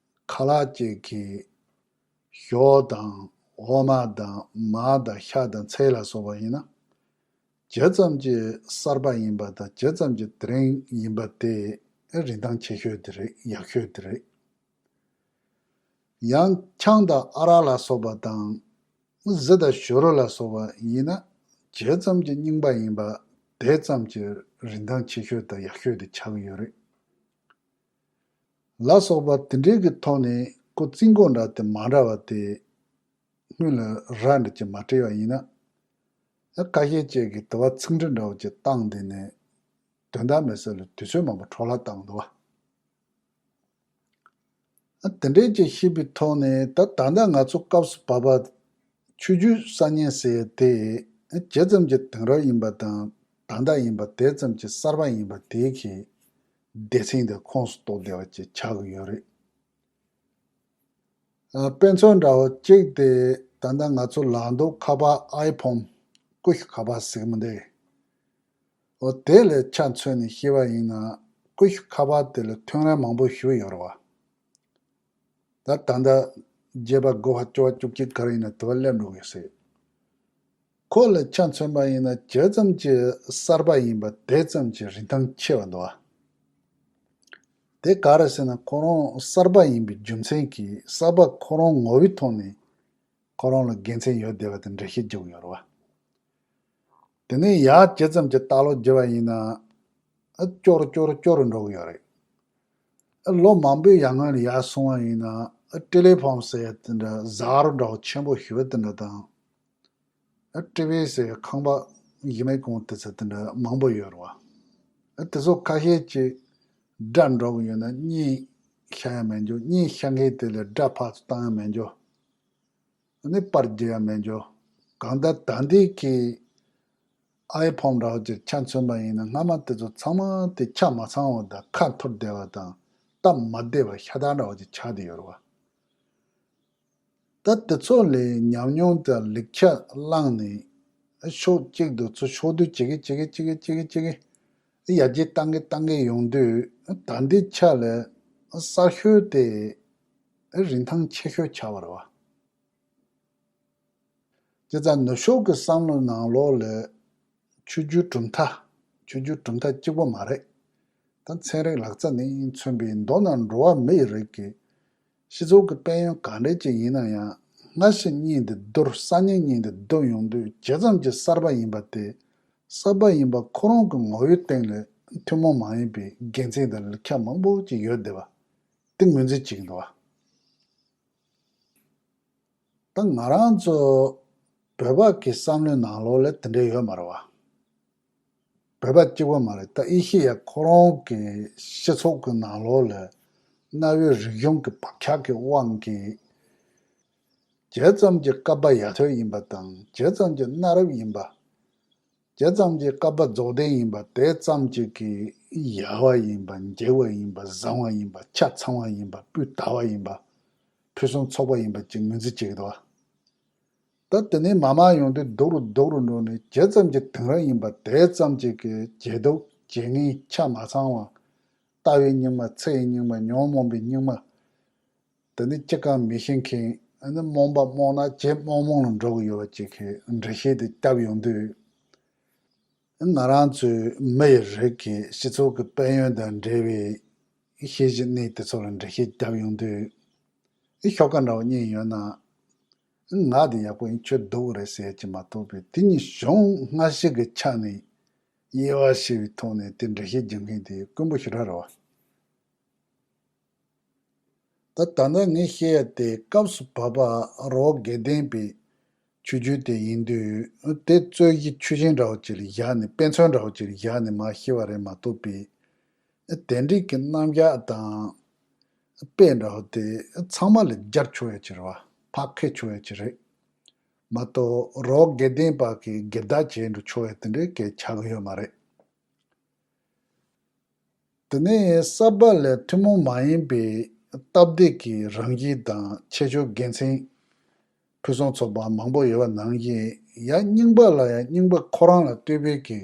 ཁ་ལག་ཅིག་གི་ཞོ་དང་འོ་མ་དང་མར་དང་ཤ་དང་ཚལ་ལ་སོགས་པ་ཡིན་ན། ཇི་ཙམ་གྱི་གསར་པ་ཡིན་པ་དང་ཇི་ཙམ་གྱི་དེ་རིང་ཡིན་པ་དེ་རིན་ཐང་ཆེ་ཤོས་དེ་རེད། ཡག་ཤོས་དེ་རེད། ཡང་ཆང་དང་ཨ་རག་ལ་སོགས་པ་དང་གཟི་དང་ཞོ་རོ་ལ་སོགས་པ་ཡིན་ན། ཇི་ཙམ་གྱི་རྙིང་པ་ཡིན་པ་དེ་ཙམ་གྱི་རིན་ཐང་ཆེ་ཤོས་དང་ཡག་ཤོས་དེ་ཆགས་ཀྱི་ཡོད་རེད། ལ་སོགས་པ་དེ་འདྲའི་གི་ཐོག་ནས་ཁོ་རྩིས་འགོ་འདྲ་དེ་མ་འདྲ་བ་དེ་སྔོན་ལ་ར་འདྲ་ཅིག་མ་སྤྲད་པ་ཡིན་ན། ཨ། ཁ་ཤས་ཅིག་གིས་དུ་བ་ཚིག་འབྲུ་འདྲ་བོ་ཅིག་བཏང་བསྡད་ནས་དོན་དག་མེད་ས་ལ་དུས་ཚོད་མང་པོ་འཕྲོ་བརླག་བཏང་འདུག་བ། ཨ། དེ་འདྲའི་ཅིག་ཤེས་པའི་ཐོག་ནས་ད་ད་ལྟ་ང་ཚོ་སྐབས་སུ་བབ་པ་ཆོས་བརྒྱུད་གསར་རྙིང་ཟེར་ཡས་དེ་ཇི་ཙམ་གྱི་དེང་རབས་ཡིན་པ་དང་ད་ལྟ་ཡིན་པ་དེ་ཙམ་གྱི་གསར་པ་ཡིན་པ་དེ་གི་སྡེ་ཚན་དེ་ཁོངས་སུ་གཏོགས་བསྡད་པ་ཅིག་ཆགས་ཀྱི་ཡོད་རེད། ཨ། དཔེ་མཚོན་འདྲ་བོ་གཅིག་དེ་ད་ལྟ་ང་ཚོ་ལག་འདོགས་ཁ་པར་ཨའི་ཕོན་ཀུ་ཤུ་ཁ་པར་ཟེར་གི་མི་འདུག་འོ། དེ་ལ་ཆ་མཚོན་ནས་བཤད་པ་ཡིན་ན་ཀུ་ཤུ་ཁ་པར་དེ་ལ་ཐོན་རིམ་མང་པོ་ཞིག་ཡོད་རེད་བ། ད་ད་ལྟ་བརྒྱད་པ་དགུ་པ་བཅུ་པ་བཅུ་གཅིག་ག་རེ་ཡིན་ན་དེ་བ་སླེབས་འགྲོ་གི་ཟེར། ཁོ་ལ་ཆ་མཚོན་པ་ཡིན་ན་ཇི་ཙམ་གྱི་གསར་པ་ཡིན་པ་དེ་ཙམ་གྱི་རིན་ཐང་ཆེ་བ་འདུག་བ། དེ་ག་རེ་ཟེར་ན་ཁོ་རང་གསར་པ་ཡིན་པའི་རྒྱུ་མཚན་གྱིས་གསར་པ་ཁོ་རང་ངོ་བོའི་ཐོག་ནས་ཁོ་རང་ལ་དགེ་མཚན་ཡོད་བསྡད་པ་དེ་འགྲེལ་བཤད་རྒྱག་གི་ཡོད་རེད་བ། དེ་ནས་ཡར་ཇི་ཙམ་གྱི་ལྟ་ཀློག་བགྱིས་པ་ཡིན་ན། ཨ། སྐྱོ་རུ་སྐྱོ་རུ་སྐྱོ་རུ་འགྲོ་གི་ཡོད་རེད། ཨ། ལོ་མང་པོའི་ཡར་སྔོན་ལ་ཡར་སོང་བ་ཡིན་ན། ཨ། ཨ་ཊི་ལི་ཕོན་ཟེར་ཡ་དེ་འདྲ་གཟའ་རོ་འདྲ་བོ་ཆེན་པོ་ཞེ་པོ་དེ་འདྲ་དང་། ཨ་ཊི་ཝི་ཟེར་ཡ་ཁང་པ་གཞི་མེད་ཀོང་དེ་ཚོ་དེ་འདྲ་མང་པོ་ཡོད་རེད་བ། ཨ་དེ་ཚོ་ཁ་ཤས་ཅིག་སྒྲ་འགྲོ་གི་ཡོད་ན་གཉིད་ཤར་ཡ་མེད་འགྱོ། གཉིད་ཤར་མཁན་དེ་ལ་སྒྲ་ཕར་ཚུར་བཏང་ཡ་མེད་འགྱོ། ཨ་ནི་པར་རྒྱག་ཡ་མེད་འགྱོ། གང་ལྟར་ད་འདི་གི་ཨའི་ཕོན་འདྲ་བོ་ཅིག་ཆ་མཚོན་པ་ཡིན་ན། སྔ་མ་དེ་ཚོ་ཚང་མ་དེ་ཆ་མ་ཚང་བ་དང་། ཁ་འཐོར་བསྡད་པ་དང་། སྟབས་མ་བདེ་བ་ཤ་སྟག་འདྲ་བོ་ཅིག་ཆགས་བསྡད་ཡོད་རེད་བ། ད་དེ་ཚོ་ལས་ཉམས་མྱོང་དང་ལེགས་ཆ་བླངས་ནས། ཕྱོགས་གཅིག་ཏུ་ཚུར་ཕྱོགས་བསྡུ་བྱེད་ཀྱི་བྱེད་ཀྱི་བྱེད་ཀྱི་བྱེད་ཀྱི་བྱེད་ཀྱི་ཡར་རྒྱས་བཏང་གི་བཏང་གི་ཡོང་དུས། ད་འདི་ཆ་ལས་གསར་ཤོས་དེ་རིན་ཐང་ཆེ་ཤོས་ཆགས་པ་རེད་བ། བྱས་ཙང་ནུབ་ཕྱོགས་ཀྱི་བསམ་བློའི་ནང་ལོགས་ལ་ཆོས་བརྒྱུད་གྲུབ་མཐའ། ཆོས་བརྒྱུད་གྲུབ་མཐའ་གཅིག་པོ་མ་རེད། ད་ཚན་རིག་ལག་རྩལ་ནས་མཚོན་པའི། མདོར་ན་འགྲོ་བ་མིའི་རིགས་ཀྱི་སྤྱི་ཚོགས་ཀྱི་དཔལ་ཡོན་ག་འདྲ་ཅིག་ཡིན་ན་ཡང་། སྔ་ཕྱི་གཉིས་འདི་བསྡུར། གསར་རྙིང་གཉིས་འདི་བསྡུར་ཡོང་དུས། ཇི་ཙམ་གྱིས་གསར་པ་ཡིན་པ་དེ། གསར་པ་ཡིན་པ་ཁོ་རང་གི་ངོ་བོའི་སྟེང་ལ་ཐུན་མོང་མ་ཡིན་པའི་དགེ་མཚན་དང་ལེགས་ཆ་མང་པོ་ཅིག་ཡོད་བསྡད་པ་དེ་ངོས་འཛིན་བྱེད་ཀྱི་འདུག་བ། ད་ང་རང་ཚོ་བོད་པ་གི་བསམ་བློའི་ནང་ལོགས་ལ་དེ་འདྲ་ཡོད་མ་རེད་བ། བོད་པ་གཅིག་པོ་མ་རེད། ད་ཨེ་ཤེ་ཡ་ཁོ་རང་གི་སྤྱི་ཚོགས་ཀྱི་ནང་ལོགས་ལ་གནའ་བོའི་རིག་གཞུང་གི་བག་ཆགས་ཀྱི་དབང་གིས། ཇི་ཙམ་གྱི་བསྐལ་པ་ཡར་ཐོན་ཡིན་པ་དང་། ཇི་ཙམ་གྱི་གནའ་རབས་ཡིན་པ། ཇི་ཙམ་གྱི་བསྐལ་པ་རྫོགས་ལྡན་ཡིན་པ། དེ་ཙམ་གྱི་གི་ཡག་པ་ཡིན་པ། འཇིགས་པ་ཡིན་པ། བཟང་བ་ཡིན་པ། ཆ་ཚང་བ་ཡིན་པ། སྤུས་དག་པ་ཡིན་པ། ཕུན་སུམ་ཚོགས་པ་ཡིན་པ་ཅིག་ངོས་འཛིན་བྱེད་ཀྱི་འདུག་བ། ད་དེ་ནས་མར་མར་ཡོང་དུས་སྡུག་རུ་སྡུག་རུ་འགྲོ་ནས། ཇི་ཙམ་གྱི་དེང་རབས་ཡིན་པ། དེ་ཙམ་གྱི་གི་ཇེ་སྡུག་ཇེ་ངན། ཆ་མ་ཚང་བ། ལྟ་བའི་རྙིང་མ། ཚེ་ཡི་རྙིང་མ། ཉོན་མོངས་པའི་རྙིང་མ། དེ་ནི་ཅི་གང་མི་ཤེས་མཁན། ཨ་ནི་རྨོངས་པ་རྨོངས་ན་ཇེ་རྨོངས་རྨོངས་ལ་འགྲོ་གི་ཡོད་པ་ཅིག་གི་འགྲེལ་བཤད་དེ་བརྒྱབ་ཡོང་དུས། ང་རང་ཚོའི་མི་ཡི་རིགས་ཀྱི་སྤྱི་ཚོགས་ཀྱི་དཔལ་ཡོན་དང་འབྲེལ་བའི་ཤེས་བཞིན་གནས་དེ་ཚོ་ལ་འགྲེལ་བཤད་བརྒྱབ་ཡོང་དུས། ཨེ་ཤོག་ཁ་འདྲ་བོ་གཉིས་ཡོད་ན། ང་དེ་ཡག་པོ་ཡིན། ཁྱོད་སྡུག་རེད་ཟེར་གྱི་མ་གཏོགས་པའི། དེ་གཉིས་གཞུང་སྔ་ཕྱི་གི་ཆ་ནས་དབྱེ་བ་ཕྱེ་བའི་ཐོག་ནས་དེ་འགྲེལ་བཤད་རྒྱག་མཁན་དེ་དཀོན་པོ་ཞེ་དྲག་རེད་བ། ད་ད་ལྟ་ངས་བཤད་ཡ་དེ་སྐབས་སུ་བབ་པ་རི་བོ་དགེ་ལྡན་པའི་ཆོས་བརྒྱུད་དེ་ཡིན་དུས། དེ་རྩོད་གཞི་ཆོས་ཅན་འདྲ་བོ་ཅིག་ལ་བཞག་ནས། དཔེ་མཚོན་འདྲ་བོ་ཅིག་ལ་བཞག་ནས་མར་བཤད་པ་རེད་མ་གཏོགས་པའི། དེ་འདྲའི་གི་རྣམ་གཞག་དང་དཔེ་འདྲ་བོ་དེ་ཚང་མ་ལ་སྦྱར་ཆོག་ཡ་ཅིག་རེད་བ། ཕར་འཁྱེར་ཆོག་ཡ་ཅིག་རེད་མ་གཏོགས། རི་བོ་དགེ་ལྡན་པ་གི་སྒེར་བདག་བྱས་འགྲོ་ཆོག་ཡ་དེ་འདྲའི་གི་ཆགས་ཀྱི་ཡོད་མ་རེད། དེ་ནས་གསར་པ་ལས་ཐུན་མོང་མ་ཡིན་པའི་སྟབས་བདེ་གི་རང་བཞིན་དང་ཁྱད་ཆོས་དགེ་མཚན་ཕུན་སུམ་ཚོགས་པ་མང་པོ་ཡོད་པ་ནང་བཞིན། ཡང་རྙིང་པ་ལ་ཡང་རྙིང་པ་ཁོ་རང་ལ་ལྟོས་པའི་གི་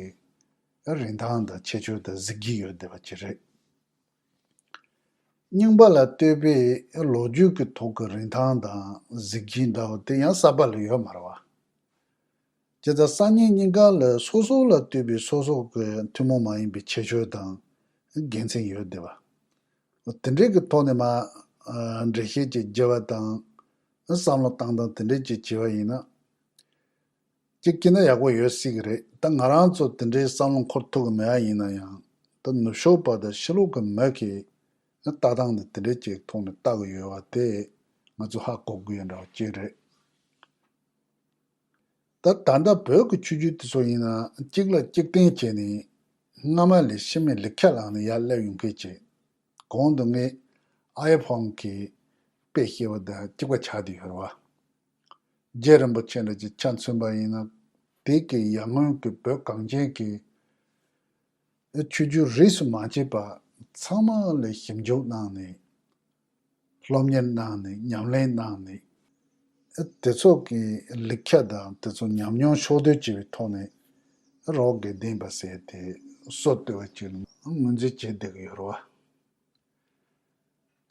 རིན་ཐང་དང་ཁྱད་ཆོས་དང་གཟི་བརྗིད་ཡོད་བསྡད་པ་ཅིག་རེད། རྙིང་པ་ལ་ལྟོས་པའི་ལོ་རྒྱུས་ཀྱི་ཐོག་གི་རིན་ཐང་དང་གཟི་བརྗིད་འདྲ་བོ་དེ་ཡང་གསར་པ་ལ་ཡོད་མ་རེད་བ། བྱས་ཙང་གསར་རྙིང་གཉིས་ཀ་ལ་སོ་སོ་ལ་ལྟོས་པའི་སོ་སོ་གི་ཐུན་མོང་མ་ཡིན་པའི་ཁྱད་ཆོས་དང་དགེ་མཚན་ཡོད་བསྡད་པ། དེ་འདྲའི་གི་ཐོག་ནས་མར་འགྲེལ་བཤད་ཅིག་བརྒྱབ་པ་དང་། བསམ་བློ་བཏང་སྟངས་དེ་འདྲའི་ཅིག་བྱས་པ་ཡིན་ན། གཅིག་བྱས་ན་ཡག་པོ་ཡོད་སྲིད་ཀྱི་རེད། ད་ང་རང་ཚོ་དེ་འདྲའི་བསམ་བློ་འཁོར་ཐུབ་ཀྱི་མེད་པ་ཡིན་ན་ཡང་། ད་ནུབ་ཕྱོགས་པ་དང་ཕྱི་ལོགས་ཀྱི་མི་གིས་ལྟ་སྟངས་དེ་དེ་འདྲའི་ཅིག་ཐོག་ནས་ལྟ་གི་ཡོད་པ་དེ་ང་ཚོ་ཧ་གོ་དགོས་ཡ་འདྲ་བ་ཅིག་རེད། ད་ད་ལྟ་བོད་ཀྱི་ཆོས་བརྒྱུད་དེ་ཚོ་ཡིན་ན། གཅིག་ལ་གཅིག་བརྟེན་བྱས་ནས་སྔ་མ་ལས་ཕྱི་མའི་ལེགས་ཆ་བླངས་ནས་ཡར་སླེབས་ཡོང་མཁན་ཅིག། གོང་དུ་ངས་ཨའི་ཕོང་གི་དཔེ་བཤད་པ་དང་གཅིག་པ་ཆགས་བསྡད་ཡོད་རེད་བ། རྗེ་རིན་པོ་ཆེ་འདྲ་ཅིག་ཆ་མཚོན་པ་ཡིན་ན། དེ་གི་ཡར་སྔོན་གྱི་བོད་གངས་ཅན་གྱི་ཆོས་བརྒྱུད་རིས་སུ་མ་ཆད་པ་ཚང་མ་ལ་ཞིབ་འཇུག་གནང་ནས། སློབ་གཉེར་གནང་ནས། ཉམས་ལེན་གནང་ནས། དེ་ཚོ་གི་ལེགས་ཆ་དང་དེ་ཚོ་ཉམས་མྱོང་ཕྱོགས་བསྡུས་བྱས་པའི་ཐོག་ནས། རི་བོ་དགེ་ལྡན་པ་ཟེར་དེ་སྲོལ་བཏོད་པ་ཅིག་ལ་ངོས་འཛིན་བྱེད་བསྡད་ཀྱི་ཡོད་རེད་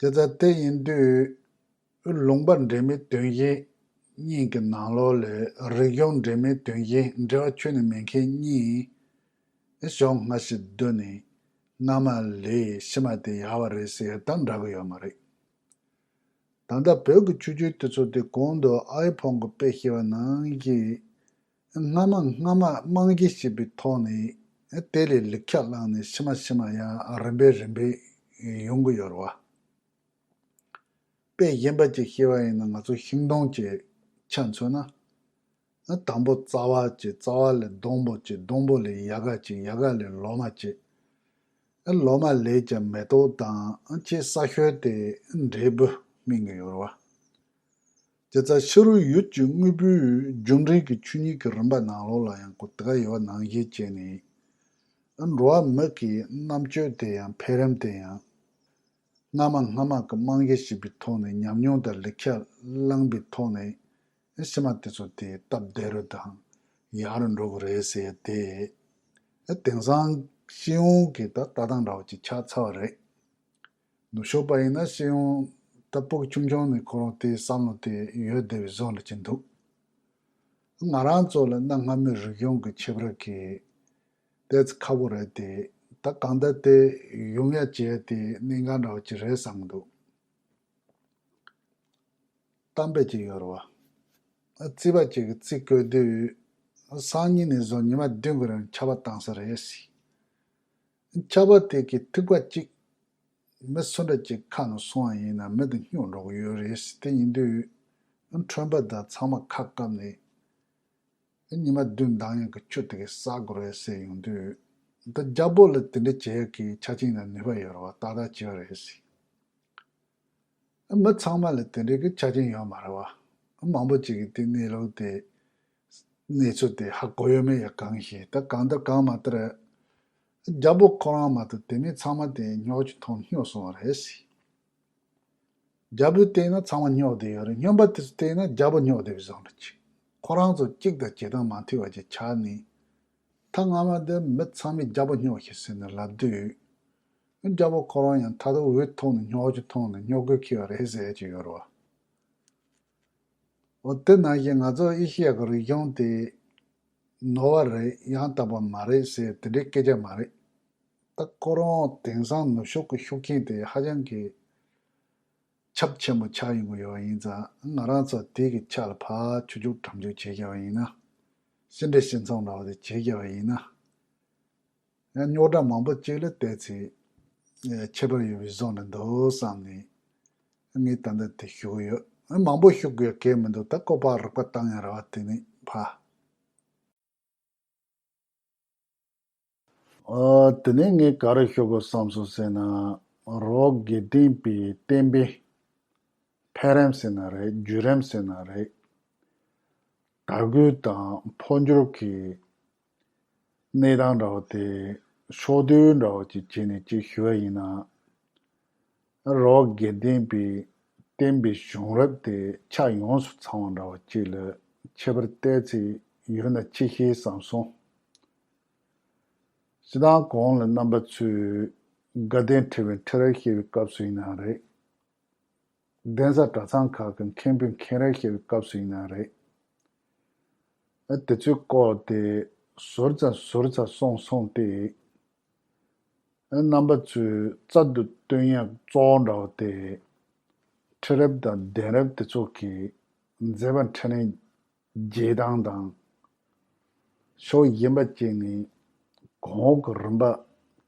བ། དེ་ལྟར་དེ་ཡིན་དུས། ལུང་པ་འབྲེལ་མའི་དོན་གཞན་གཉིས་ཀྱི་ནང་ལོགས་ལས། རིག་གཞུང་འབྲེལ་མའི་དོན་གཞན་འབྲེལ་བ་ཁྱོན་ནས་མེད་མཁན་གཉིས། གཞུང་སྔ་ཕྱི་བསྡུར་ནས་སྔ་མ་ལས་ཕྱི་མ་དེ་ཡག་པ་རེད་ཟེར་ཡ་དང་འདྲ་གི་ཡོད་མ་རེད། ད་ལྟ་བོད་ཀྱི་ཆོས་བརྒྱུད་དེ་ཚོ་དེ་གོང་དུ་ཨའི་ཕོང་གི་དཔེ་བཤད་པ་ནང་བཞིན། སྔ་མ་སྔ་མ་རྨང་གཞི་བྱས་པའི་ཐོག་ནས། དེ་ལས་ལེགས་ཆ་བླངས་ནས་ཕྱི་མ་ཕྱི་མ་ཡང་རིམ་པས་རིམ་པས་ཡོང་གི་ཡོད་རེད་བ། དཔེ་གཞན་པ་ཅིག་བཤད་པ་ཡིན་ན། ང་ཚོ་ཤིང་སྡོང་ཅིག་ཆ་མཚོན་ན། དང་པོ་རྩ་བ་བྱས། རྩ་བ་ལས་སྡོང་པོ་བྱས། སྡོང་པོ་ལས་ཡལ་ག་བྱས། ཡལ་ག་ལས་ལོ་མ་བྱས། ལོ་མ་ལས་ཀྱང་མེ་ཏོག་དང་། ཆེས་ས་ཤོད་དེ་འབྲས་བུ་སྨིན་གྱི་ཡོད་རེད་བ། དེ་ལྟར་ཕྱི་རོལ་ཡུལ་གྱི་དངོས་པོའི་རྒྱུ་འབྲས་ཀྱི་ཆོས་ཉིད་ཀྱི་རིམ་པ་ནང་ལོགས་ལ་ཡང་ཁོ་དེ་ག་ཡོད་པ་ནང་བཞིན་བྱས་ནས། འགྲོ་བ་མི་གི་རྣམ་དཔྱོད་དེ་ཡང་འཕེལ་རིམ་དེ་ཡང་། སྔ་མ་སྔ་མ་གི་རྨང་གཞི་ཞིག་པའི་ཐོག་ནས། ཉམས་མྱོང་དང་ལེགས་ཆ་བླངས་པའི་ཐོག་ནས། ཕྱི་མ་དེ་ཚོ་དེ་སྟབས་བདེ་རུ་དང་ཡག་རུ་འགྲོ་གི་རེད་ཟེར་ཏེ། དེང་སང་སྤྱི་ཡོངས་ཀྱི་ད་ལྟ་སྟངས་འདྲ་བོ་ཅིག་ཆགས་ཚར་བ་རེད། ནུབ་ཕྱོགས་པ་ཡིན་ན་སྤྱི་ཡོངས་ད་སྤུ་གུ་ཆུང་ཆུང་ནས་ཁོ་རང་དེའི་བསམ་བློ་དེ་ཡོད་བསྡད་པའི་བཟོ་འདྲ་ཅིག་འདུག་ང་རང་ཚོ་ལ་གནའ་སྔ་མོའི་རིག་གཞུང་གི་ཁྱད་པར་གྱིས་ཏོག་ཙམ་ཁག་པོ་རེད་དེ། ད་གང་ལྟར་དེ་ཡོང་ཡ་བྱེད་ཡ་དེ་གནད་འགག་འདྲ་བོ་ཅིག་རེད་བསམ་གྱི་འདུག་གཏམ་དཔེ་ཅིག་ཡོད་རེད་བ། རྩིས་པ་ཅིག་གིས་རྩིས་བཀོད་དུས། སང་ཉིན་ནས་བཟུང་ཉི་མ་བདུན་གྱི་རིང་ཆར་པ་བཏང་ས་རེད་ཟེར། ཆར་པ་དེ་གི་ཐིགས་པ་གཅིག་མི་སུ་འདྲ་ཅིག་ཁ་ནང་སོང་བ་ཡིན་ན་མི་དེ་སྙོག་འགྲོ་གི་ཡོད་རེད་ཟེར། དེ་ཡིན་དུས་ཁྲོན་པ་དང་ཚང་མ་ཁ་བཀབ་ནས། ཉི་མ་བདུན་འདང་ཡག་གི་ཆུ་དེ་གས་བསག་དགོས་རེད་ཟེར་ཡོང་དུས། ད་རྒྱལ་པོ་ལ་དེ་འདྲ་བྱེད་ཡག་གི་ཆ་རྐྱེན་དང་ནུས་པ་ཡོད་རེད་བ། ཏག་ཏག་བྱེད་ཡག་རེད་ཟེར། མི་ཚང་མ་ལ་དེ་འདྲའི་གི་ཆ་རྐྱེན་ཡོད་མ་རེད་བ། མང་པོ་ཅིག་གིས་དེ་གནས་ལུགས་དེ། གནས་ཚུལ་དེ་ཧ་གོ་ཡོད་མེད་ཡང་གང་ཤེས། ད་གང་ལྟར་གང་མ་ལྟར། རྒྱལ་པོ་ཁོ་རང་མ་གཏོགས་དེ་མིན་ཚང་མ་དེ་སྙོག་ཅིག་འཐུང་སྙོག་སོང་བ་རེད་ཟེར། རྒྱལ་པོས་བལྟས་ན་ཚང་མ་སྙོག་བསྡད་ཡོད་རེད། སྨྱོན་པ་དེ་ཚོས་བལྟས་ན་རྒྱལ་པོ་སྙོག་བསྡད་པའི་བཟོ་འདྲ་ཅིག་ཁོ་རང་ཚོ་གཅིག་དང་བྱེད་སྟངས་མ་མཐུན་པ་ཅིག་ཆགས་ནས། ད་སྔ་མ་དེ་མི་ཚང་མས་རྒྱལ་པོ་སྙོག་ཤིག་ཟེར་ནས་ལབ་དུས། རྒྱལ་པོ་ཁོ་རང་ཡང་ད་དུང་འུ་ཐུག་ནས་སྙོག་ཅིག་འཐུང་ནས་སྙོག་གོ་ཁེལ་བ་རེད་ཟེར་ཡ་ཅིག་ཡོད་རེད་བ། འོ་དེ་ནང་བཞིན་ང་ཚོ་ཨེ་ཤེ་ཡ་གི་རིག་གཞུང་དེ་ནོར་བ་རེད། ཡང་དག་པ་མ་རེད་ཟེར་དེ་འདྲའི་སྐད་ཆ་མ་རེད། ད་ཁོ་རང་དེང་སང་ནུབ་ཕྱོགས་ཀྱི་ཤུགས་རྐྱེན་དེ་ཧ་ཅང་གི་ཁྱབ་ཆེན་པོ་ཆགས་ཡོང་གི་ཡོད་པ་ཡིན་ཙང་། ང་རང་ཚོ་དེ་གི་ཆ་ལ་ཕར་ཆུ་རྒྱུག་གྲམ་རྒྱུག་བྱེད་བཞག་པ་ཡིན་ན། ཤི་འདྲེ་ཤི་མཚམས་འདྲ་བོ་དེ་བྱེད་བཞག་པ་ཡིན་ན། ཡང་རྙོག་དྲ་མང་པོ་ཅིག་ལ་བལྟས་ཚེ་ཁྱད་པར་ཡོད་པའི་བཟོ་འདྲ་འདུག་བསམ་ནས། ངས་ད་ལྟ་དེ་ཞུ་གི་ཡོད། མང་པོ་ཞུ་དགོས་གལ་མི་འདུག་ད་བཀོད་པ་རིག་པ་བཏང་ཡ་རེད་བ། དེ་ནས་ཕར། ཨ། དེ་ནས་ངས་ག་རེ་ཞུ་དགོས་བསམ་སོང་ཟེར་ན། རི་བོ་དགེ་ལྡན་པའི་བསྟན་པའི་འཕེལ་རིམ་ཟེར་ན་རེད། བརྒྱུད་རིམ་ཟེར་ན་རེད། དར་རྒུད་དང་འཕོ་འགྱུར་གྱི་གནས་སྟངས་འདྲ་བོ་དེ་ཕྱོགས་བསྡུས་འདྲ་བོ་ཅིག་བྱས་ནས་ཅིག་ཞུ་བ་ཡིན་ན། རི་བོ་དགེ་ལྡན་པའི་བསྟན་པའི་བྱུང་རབས་དེ་ཆ་ཡོངས་སུ་ཚང་བ་འདྲ་བོ་ཅིག་ལ་ཁྱད་པར་བལྟས་ཚེ་ཡོད་ན་ཅི་ཤེས་བསམ་སོང་། སྤྱིར་བཏང་གོང་ལ་རྣམ་པ་ཚོས་དགའ་ལྡན་ཁྲི་པའི་ཁྲི་རལ་བཤད་པའི་སྐབས་སུ་ཡིན་ན་རེད། གདན་ས་གྲྭ་ཚང་ཁག་གི་མཁན་པོའི་མཁན་རལ་བཤད་པའི་སྐབས་སུ་ཡིན་ན་རེད། ཨ། དེ་ཚོའི་སྐོར་དེ་ཟུར་ཙམ་ཟུར་ཙམ་གསུངས་སོང་སྟེ། ཨ། རྣམ་པ་ཚོས་རྩལ་དུ་བཏོན་ཡག་གཙོ་བོ་འདྲ་བོ་དེ། ཁྲི་རབས་དང་གདན་རབས་དེ་ཚོ་གི་མཛད་པ་འཕྲིན་ལས་རྒྱས་སྟངས་དང་། ཕྱོགས་གཞན་པ་གཅིག་ནས་གོང་འོག་གི་རིམ་པ་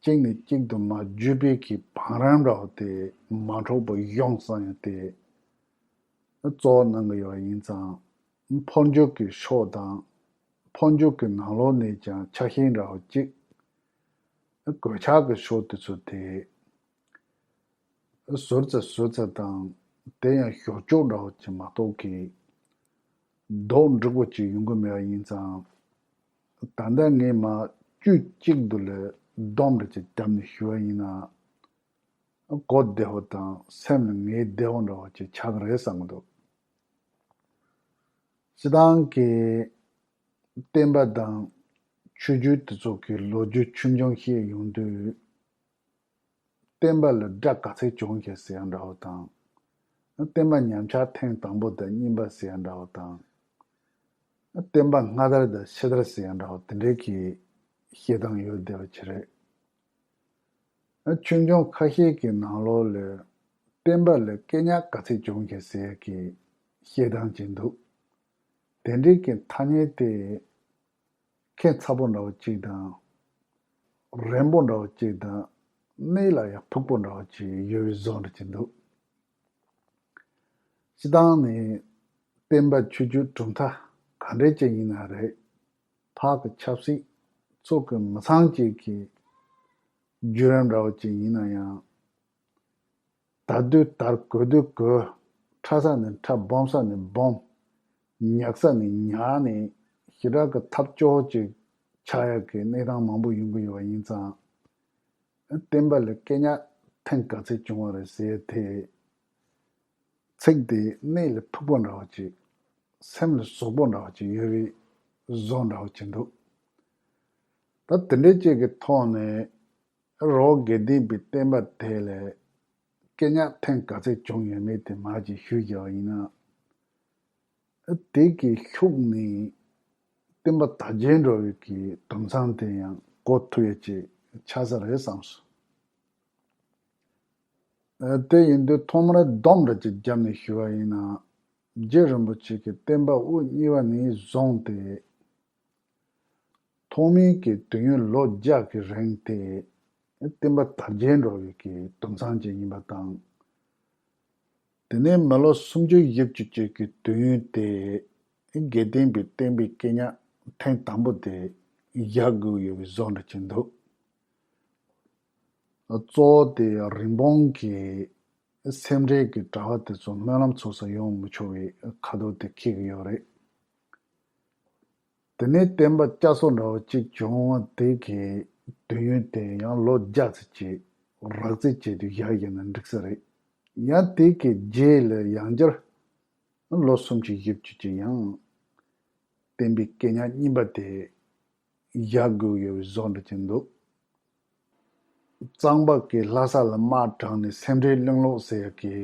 གཅིག་ནས་གཅིག་ཏུ་མར་བརྒྱུད་པའི་གི་བང་རིམ་འདྲ་བོ་དེ་མ་འཕྲོག་པར་ཡོང་བསམ་ཡ་དེ་གཙོ་བོ་གནང་གི་ཡོད་ཡིན་ཙང་། འཕོ་འགྱུར་གྱི་ཕྱོགས་དང་། འཕོ་འགྱུར་གྱི་ནང་ལོགས་ནས་ཀྱང་ཆ་ཤས་འདྲ་བོ་གཅིག་གོད་ཆག་གི་ཕྱོགས་དེ་ཚོ་དེ་ཟུར་ཙམ་ཟུར་ཙམ་དང་། དེ་ཡང་ཞོར་ཕྱོགས་འདྲ་བོ་ཅིག་མ་གཏོགས་ཀྱི་རྡོག་འགྲིག་པོ་ཅིག་ཡོང་གི་མེད་པ་ཡིན་ཙང་། ད་ལྟ་ངས་མར་དཀྱུས་གཅིག་ཏུ་ལ་སྡོམ་རེ་ཅིག་བརྒྱབ་ནས་ཞུ་བ་ཡིན་ན། གོ་བདེ་བོ་དང་སེམས་ལ་ངེས་བདེ་བོ་འདྲ་བོ་ཅིག་ཆགས་ཀྱི་རེད་བསམ་གྱི་འདུག་སྤྱིར་བཏང་གི་བསྟན་པ་དང་ཆོས་བརྒྱུད་དེ་ཚོ་གི་ལོ་རྒྱུས་ཆུང་ཆུང་བཤད་ཡོང་དུས། བསྟན་པ་ལ་དགྲ་ག་ཚད་བྱུང་ཞེས་ཟེར་ཡ་འདྲ་བོ་དང་། བསྟན་པ་ཉམས་ཆག་ཐེངས་དང་པོ་དང་གཉིས་པ་ཟེར་ཡ་འདྲ་བོ་དང་། བསྟན་པ་སྔ་དར་དང་ཕྱི་དར་ཟེར་ཡ་འདྲ་བོ་དེ་འདྲའི་གི་བཤད་སྟངས་ཡོད་བསྡད་པ་ཅིག་རེད། ཆུང་ཆུང་ཁ་ཤས་ཀྱི་ནང་ལོགས་ལ་བསྟན་པ་ལ་སྐད་ཉག་ག་ཚད་བྱུང་ཞེས་ཟེར་ཡ་གི་བཤད་སྟངས་ཅིག་འདུག་དེ་འདྲའི་གི་ཐ་སྙད་དེ་ཁྱད་མཚར་པོ་འདྲ་བོ་གཅིག་དང་། རན་པོ་འདྲ་བོ་གཅིག་དང་། གནད་ལ་ཡང་ཕུགས་པོ་འདྲ་བོ་གཅིག་ཡོད་པའི་བཟོ་འདྲ་གཅིག་འདུག་སྤྱི་བཏང་ནས་བསྟན་པ་ཆོས་བརྒྱུད་གྲུབ་མཐའ་ག་འདྲ་ཅིག་ཡིན་ན་རེད། ཕར་གི་ཆབ་སྲིད་ཚུར་གི་མི་ཚང་ཅིག་གི་བརྒྱུད་རིམ་འདྲ་བོ་ཅིག་ཡིན་ན་ཡང་། དར་དུས་དར། གོས་དུས་གོས། ཁྲ་ས་ནས་ཁྲ། སྦོམ་ས་ནས་སྦོམ། ཉག་ས་ནས་ཉག་ནས་ཞེ་དྲག་གི་ཐབས་སྐྱོ་བོ་ཅིག་ཆགས་ཡག་གི་གནས་སྟངས་མང་པོ་ཡོང་གི་ཡོད་པ་ཡིན་ཙང་། བསྟན་པ་ལ་སྐད་ཉག་ཐེངས་ག་ཚད་བྱུང་བ་རེད་ཟེར་དེ། ཚིག་དེ་སྣེ་ལ་ཕུག་པོ་འདྲ་བ་ཅིག་སེམས་ལ་ཟུག་པོ་འདྲ་བ་ཅིག་ཡོད་པའི་བཟོ་འདྲ་བ་ཅིག་འདུག་ད་དེ་འདྲའི་ཅིག་གི་ཐོག་ནས་རོ་དགེ་ལྡན་པའི་བསྟན་པ་དེ་ལ་སྐད་ཉག་ཐེངས་ག་ཚད་བྱུང་ཡོད་མེད་དེ་མར་ཅིག་ཞུས་བཞག་པ་ཡིན་ན། དེ་གི་ཤུགས་ནི་བསྟན་པ་དར་རྒྱས་འགྲོ་བའི་གི་དུམ་མཚམས་དེ་ཡང་འགོ་ཐུག་ཡ་ཅིག་ཆགས་ས་རེད་བསམས་སོང་། དེ་ཡིན་དུས་ཐོག་མར་སྡོམ་ར་ཅིག་བརྒྱབ་ནས་ཞུ་བ་ཡིན་ན། རྗེ་རིན་པོ་ཆེ་གི་བསྟན་པ་དབུ་བརྙེས་པ་ནས་བཟུང་སྟེ། ཐོག་མའི་གི་དུས་ཡུན་ལོ་བརྒྱ་གི་རིང་དེ་བསྟན་པ་དར་རྒྱས་འགྲོ་བའི་གི་དུམ་མཚམས་ཅིག་ཡིན་པ་དང་། དེ་ནས་མི་ལོ་སུམ་ཅུ་བཞི་བཅུ་ཅིག་གི་དུས་ཡུན་དེ་དགེ་ལྡན་པའི་བསྟན་པའི་སྐད་ཉག་ཐེངས་དང་པོ་དེ་བཞག་དགོས་ཡོད་པའི་བཟོ་འདྲ་ཅིག་འདུག་གཙོ་བོ་དེ་རིན་སྤུངས་ཀྱི་སེམས་ཁྲལ་གྱི་གྲྭ་པ་དེ་ཚོ་སྨོན་ལམ་ཚུགས་ས་ཡོང་མི་ཆོག་པའི་ཁ་ཐོག་དེ་འཁེལ་གྱི་ཡོད་རེད། དེ་ནས་བསྟན་པ་བསྐྱར་གསོ་འདྲ་བོ་གཅིག་བྱུང་བ་དེ་གི་དུས་ཡུན་དེ་ཡང་ལོ་བརྒྱ་ཙམ་ཅིག་རགས་རྩིས་བྱས་དུས་བཞག་ཡིན་ན་འགྲིག་ས་རེད། ཡང་དེ་གི་རྗེས་ལ་ཡང་བསྐྱར་ལོ་སུམ་ཅུ་བཞི་བཅུ་ཅིག་ཡང་བསྟན་པའི་སྐད་ཉག་གཉིས་པ་དེ་བཞག་དགོས་ཡོད་པའི་བཟོ་འདྲ་ཅིག་འདུག་གཙང་པ་གི་ལྷ་ས་ལ་དམག་དྲངས་ནས་སེམས་ཁྲལ་གླེང་ལོག་ཟེར་ཡག་གི་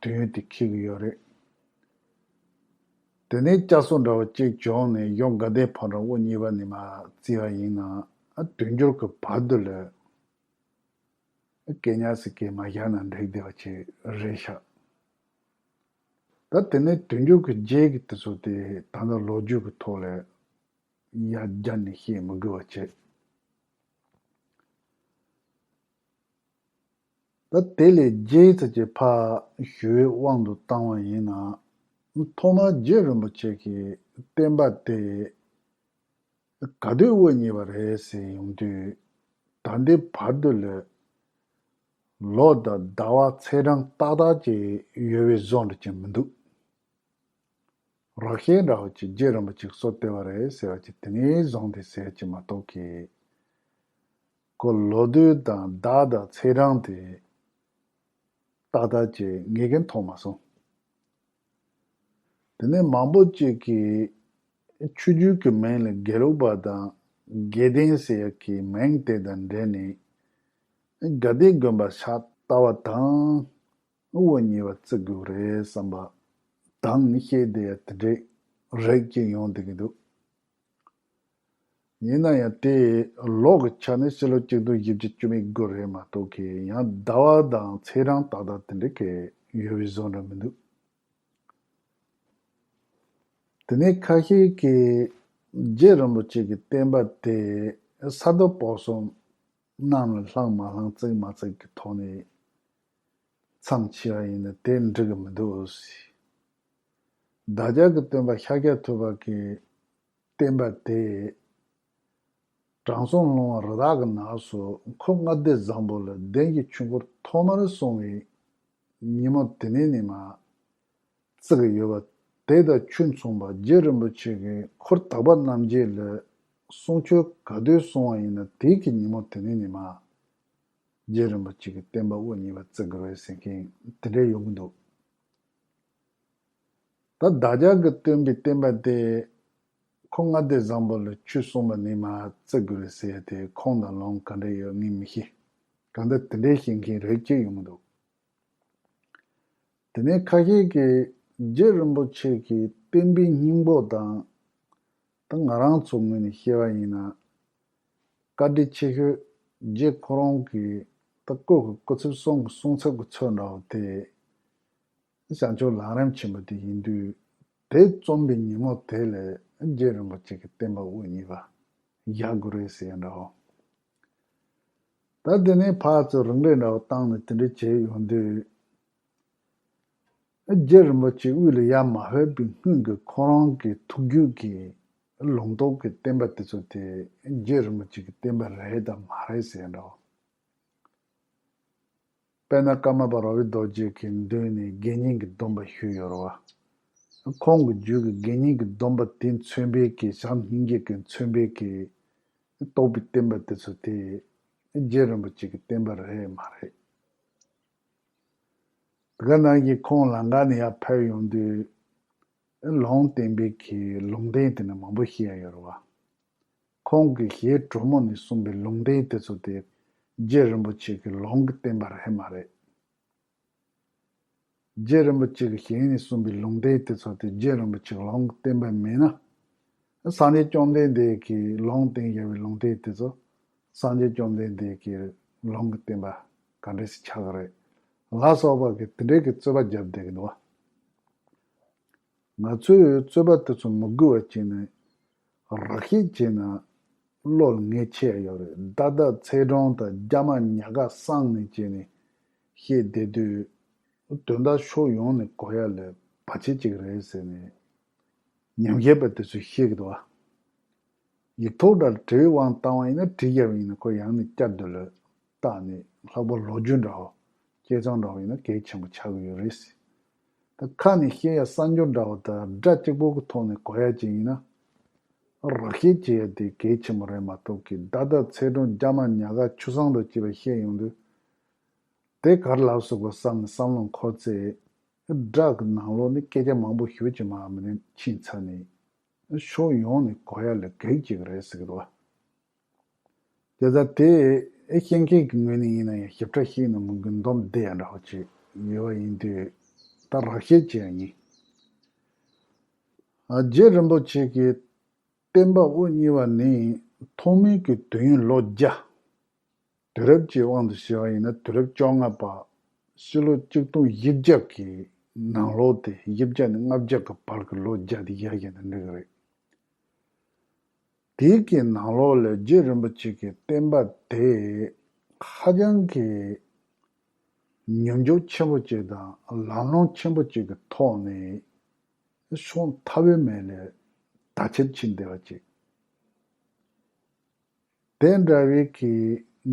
དུས་ཡུན་དེ་འཁེལ་གྱི་ཡོད་རེད། དེ་ནས་བསྐྱར་གསོ་འདྲ་བ་གཅིག་བྱུང་ནས་གཞུང་དགའ་ལྡན་ཕོ་བྲང་དབུ་བརྙེས་པ་ནས་མར་བརྩིས་པ་ཡིན་ན། དུས་འགྱུར་གྱི་བར་དུ་ལ་སྐད་ཉག་ཟེར་མཁན་མ་བཞག་ན་འགྲིག་བསྡད་པ་ཅིག་རེད་ཤག་ད་དེ་ནས་དུས་འགྱུར་གྱི་རྗེས་ཀྱི་དུས་ཚོད་དེ་ད་ལྟ་ལོ་རྒྱུས་ཀྱི་ཐོག་ལ་ཡར་བསྐྱར་ནས་བཤད་མི་དགོས་པ་བྱས། ད་དེ་ལས་རྗེས་ཙམ་གྱི་ཕར་ཞུ་བའི་དབང་དུ་བཏང་བ་ཡིན་ན། ཐོག་མར་རྗེ་རིན་པོ་ཆེ་གིས་བསྟན་པ་དེ་ག་དུས་དབུ་བརྙེས་པ་རེད་ཟེར་ཡོང་དུས། ད་ལྟའི་བར་དུ་ལ་ལོ་དང་ཟླ་བ་ཚེས་གྲངས་ཏག་ཏག་ཅིག་ཡོད་པའི་བཟོ་འདྲ་ཅིག་མི་འདུག་རགས་བཤད་འདྲ་བོ་ཅིག་རྗེ་རིན་པོ་ཆེས་སྲོལ་བཏོད་པ་རེད་ཟེར་བ་ཅིག་དེ་ནས་བཟུང་སྟེ་ཟེར་གྱི་མ་གཏོགས་ཀྱི། ཁོ་ལོ་དུས་དང་ཟླ་དང་ཚེས་གྲངས་དེ་ཏག་ཏག་ཅིག་ངས་ཀྱང་མཐོང་མ་སོང་། དེ་ནས་མང་པོ་ཅིག་གིས་ཆོས་བརྒྱུད་ཀྱི་མིང་ལ་དགེ་ལུགས་པ་དང་དགེ་ལྡན་ཟེར་ཡག་གི་མིང་དེ་དང་འབྲེལ་ནས་དགའ་ལྡན་དགོན་པ་ཕྱག་བཏབ་པ་དང་། དབུ་བརྙེས་པ་བརྩི་དགོས་རེད་བསམ་པ་དང་བཤད་བསྡད་ཡ་དེ་འདྲས་རིགས་ཅིག་ཡོང་བསྡད་ཀྱི་འདུག་ཡིན་ན་ཡང་དེ་ལོ་གི་ཆ་ནས་ཕྱི་ལོ་གཅིག་སྟོང་བཞི་བརྒྱ་བཅུ་མེད་དགུ་རེད་མ་གཏོགས་ཀྱི་ཡང་ཟླ་བ་དང་ཚེས་གྲངས་ཏག་ཏག་དེ་འདྲས་ཀྱི་ཡོད་པའི་བཟོ་འདྲ་མི་འདུག་དེ་ནས་ཁ་ཤས་ཀྱིས་རྗེ་རིན་པོ་ཆེ་གི་བསྟན་པ་དེ་ས་རྡོ་པོ་གསུམ་གནམ་ལ་ལྷང་མ་ལྷང་བརྩིགས་མ་བརྩིགས་ཀྱི་ཐོག་ནས་མཚམས་ཕྱེ་བ་ཡིན་ན་དེ་འགྲིག་གི་མི་འདུག་ཟེར། བདག་ཅག་གི་སྟོན་པ་ཤཱཀྱ་ཐུབ་པ་གི་བསྟན་པ་དེ་དྲང་སྲོང་ལྷུང་བ་རི་དྭགས་ཀྱི་ནགས་སུ་ཁོ་ལྔ་སྡེ་བཟང་པོ་ལ་གདན་གྱི་ཆོས་འཁོར་ཐོག་མར་གསུངས་པའི་ཉིན་མོ་དེ་ནས་ནི་མ་བརྩི་གི་ཡོད་པ་དེ་དང་ཆོས་མཚུངས་པ་རྗེ་རིན་པོ་ཆེ་གིས་འཁོར་དག་པ་རྣམས་ཀྱི་ལ་གསུང་ཆོས་ག་དུས་གསུང་བ་ཡིན་ན་དེ་གི་ཉིན་མོ་དེ་ནས་ནི་མ་རྗེ་རིན་པོ་ཆེ་གི་བསྟན་པ་དབུ་བརྙེས་པ་བརྩི་དགོས་རེད་ཟེར་མཁན་དེ་འདྲ་ཡོང་གི་འདུག་ད་བདག་ཅག་གི་སྟོན་པའི་བསྟན་པ་དེ་ཁོ་ལྔ་སྡེ་བཟང་པོ་ལ་ཆོས་གསུངས་པ་ནས་མ་བརྩི་དགོས་རེད་ཟེར་ཡ་དེ་ཁུངས་དང་ལུང་ག་འདྲ་ཡོད་ངས་མི་ཤེས། གང་ལྟར་དེ་འདྲའི་བཤད་མཁན་རིགས་གཅིག་ཡོང་གི་འདུག་དེ་ནས་ཁ་ཤས་ཀྱིས་རྗེ་རིན་པོ་ཆེ་གི་བསྟན་པའི་སྙིང་པོ་དང་། ད་ང་རང་ཚོ་ངོས་ནས་བཤད་པ་ཡིན་ན། བཀའ་དྲིན་ཆེ་ཤོས་རྗེ་ཁོ་རང་གི་ད་སྐུ་གི་སྐུ་ཚབ་གསུང་གི་གསུང་ཚབ་ཀྱི་ཚུལ་འདྲ་བོ་དེ་བྱང་ཆུབ་ལམ་རིམ་ཆེན་པོ་དེ་ཡིན་དུས། དེ་རྩོམ་པའི་ཉིན་མོ་དེ་ལ་རྗེ་རིན་པོ་ཆེ་གི་བསྟན་པ་དབུ་བརྙེས་པ་བཞག་དགོས་རེད་ཟེར་ཡ་འདྲ་བོ། ད་དེ་ནས་ཕར་ཚུར་རིམ་གྲོ་འདྲ་བོ་བཏང་ནས་དེ་འདྲ་བྱས་ཡོང་དུས། རྗེ་རིན་པོ་ཆེ་དབུས་ལ་ཡར་མ་ཕེབས་པའི་སྔོན་གྱི་ཁོ་རང་གི་ཐུགས་རྒྱུད་ཀྱི་ལུང་རྟོགས་ཀྱི་བསྟན་པ་དེ་ཚོ་དེ་རྗེ་རིན་པོ་ཆེ་གི་བསྟན་པ་རེད་དམ་མ་རེད་ཟེར་འདྲ་བོ། དཔེར་ན་ཀརྨ་པ་ར་ཧུ་རྡོ་རྗེ་གི་མདུན་ནས་དགེ་བསྙེན་གྱི་སྡོམ་པ་ཞུས་ཡོད་རེད་བ། ཁོང་གི་རྒྱུད་ཀྱི་དགེ་བསྙེན་གྱི་སྡོམ་པ་དེ་མཚོན་པའི་གི་བྱམས་སྙིང་རྗེ་གི་མཚོན་པའི་གི་རྟོགས་པའི་བསྟན་པ་དེ་ཚོ་དེ་རྗེ་རིན་པོ་ཆེ་གི་བསྟན་པ་རེད་མ་རེད། དེ་ག་ནང་བཞིན་ཁོང་ལང་ཀ་ནས་ཡར་ཕེབས་ཡོང་དུས། ལུང་བསྟན་པའི་གི་ལུང་བསྟན་དེ་ནི་མང་པོ་བཤད་ཡ་ཡོད་རེད་བ། ཁོང་གི་ཞལ་དྲོན་མོ་ནས་གསུངས་པའི་ལུང་བསྟན་དེ་ཚོ་དེ་རྗེ་རིན་པོ་ཆེ་གི་ལུང་གི་བསྟན་པ་རེད་མ་རེད། རྗེ་རིན་པོ་ཆེ་གི་ཞལ་ནས་གསུངས་པའི་ལུང་བསྟན་དེ་ཚོ་དེ་རྗེ་རིན་པོ་ཆེ་གི་ལུང་གི་བསྟན་པ་མིན་ན། སངས་རྒྱས་བཅོམ་ལྡན་འདས་ཀྱིས་ལུང་བསྟན་བཞག་པའི་ལུང་བསྟན་དེ་ཚོ་སངས་རྒྱས་བཅོམ་ལྡན་འདས་ཀྱི་ལུང་གི་བསྟན་པ་ག་འདྲས་སེ་ཆགས་ཀྱི་རེད། ལ་སོགས་པ་གི་དེ་འདྲས་ཀྱི་རྩོད་པ་བརྒྱབ་བསྡད་ཀྱི་འདུག་བ། ང་ཚོས་རྩོད་པ་དེ་ཚོ་མི་དགོས་པ་བྱས་ནས་རགས་བཤད་བྱས་ན་བློ་ལ་ངེས་ཆེ་ཡ་ཡོད་རེད། ད་ལྟ་ཚེས་གྲངས་དང་རྒྱ་མ་ཉ་ག་གསང་ནས་བྱས་ནས་བཤད་བསྡད་དུས། དོན་དག་ཕྱོགས་ཡོངས་ནས་གོ་ཡ་ལ་བར་ཆད་ཅིག་རེད་ཟེར་ནས་ཉམས་ཞིབ་པ་དེ་ཚོས་བཤད་ཀྱི་འདུག་བ། ཡིག་ཐོག་འདྲ་ལ་དྲི་བའི་དབང་བཏང་བ་ཡིན་ན་དྲི་བརྒྱབ་པ་ཡིན་ན་ཁོ་ཡང་ནས་བསྐྱར་ཟློས་ལ་བཏགས་ནས་ལྷག་པར་ལོ་རྒྱུས་འདྲ་བོ་བྱས་ཙང་འདྲ་བོ་ཡིན་ན་གལ་ཆེན་པོ་ཆགས་ཀྱི་ཡོད་རེད། ད་ཁ་ནས་བཤད་ཡ་གསར་འགྱུར་འདྲ་བོ་དང་སྒྲ་གཅིག་པོ་གི་ཐོག་ནས་གོ་ཡ་ཅིག་ཡིན་ན། རགས་བཤད་བྱེད་ཡ་དེ་གལ་ཆེན་པོ་རེད་མ་གཏོགས་ཀྱི་ད་ལྟ་ཚེས་གྲངས་རྒྱ་མ་ཉ་ག་ཆུ་སྲང་དུ་སྐྱེས་པ་བཤད་ཡོང་དུས། དེ་ག་རེ་ལབ་སོང་གོ་བསམ་ནས་བསམ་བློ་འཁོར་ཚེ། སྒྲ་གི་ནང་ལོགས་ནས་སྐད་ཆ་མང་པོ་ཞེ་པོ་ཅིག་མར་མི་ནས་ཕྱིན་ཚར་ནས། ཕྱོགས་ཡོངས་ནས་གོ་ཡ་ལ་གེགས་ཅིག་རེད་ཟེར་གི་འདུག་བ། དེ་ལྟར་དེ་ཨེ་ཤེས་མཁན་གྱི་ངོས་ནས་ཡིན་ན་ཡང་ཞིབ་ཕྲ་ཤེས་ན་མི་དགོས་འདོམས་བསྡད་ཡ་འདྲ་བོ་ཅིག་ཡོད་པ་ཡིན་དུས་ད་རགས་བཤད་བྱེད་ཡ་ཡིན། ཨ་རྗེ་རིན་པོ་ཆེ་གི་བསྟན་པ་དབུ་བརྙེས་པ་ནི་ཐོག་མའི་གི་དུས་ཡུན་ལོ་བརྒྱ། དུས་རབས་ཀྱི་དབང་དུ་བྱས་པ་ཡིན་ན་དུས་རབས་བཅོ་ལྔ་པ། ཕྱི་ལོ་ཆིག་སྟོང་བཞི་བརྒྱ་གི་ནང་ལོགས་དེ་བཞི་བརྒྱ་ནས་ལྔ་བརྒྱ་གི་བར་གྱི་ལོ་བརྒྱ་དེ་ཡར་བཞག་ན་འགྲིག་གི་རེད། དེའི་གི་ནང་ལོགས་ལ་རྗེ་རིན་པོ་ཆེ་གི་བསྟན་པ་དེ་ཧ་ཅང་གི་ཉམས་འགྱུར་ཆེན་པོ་ཅིག་དང་ལམ་ལྷོང་ཆེན་པོ་ཅིག་གི་ཐོག་ནས་ཤོང་ཐབས་མེད་ལས་དར་ཁྱབ་ཕྱིན་བསྡད་པ་ཅིག་དེ་འདྲ་བའི་གི་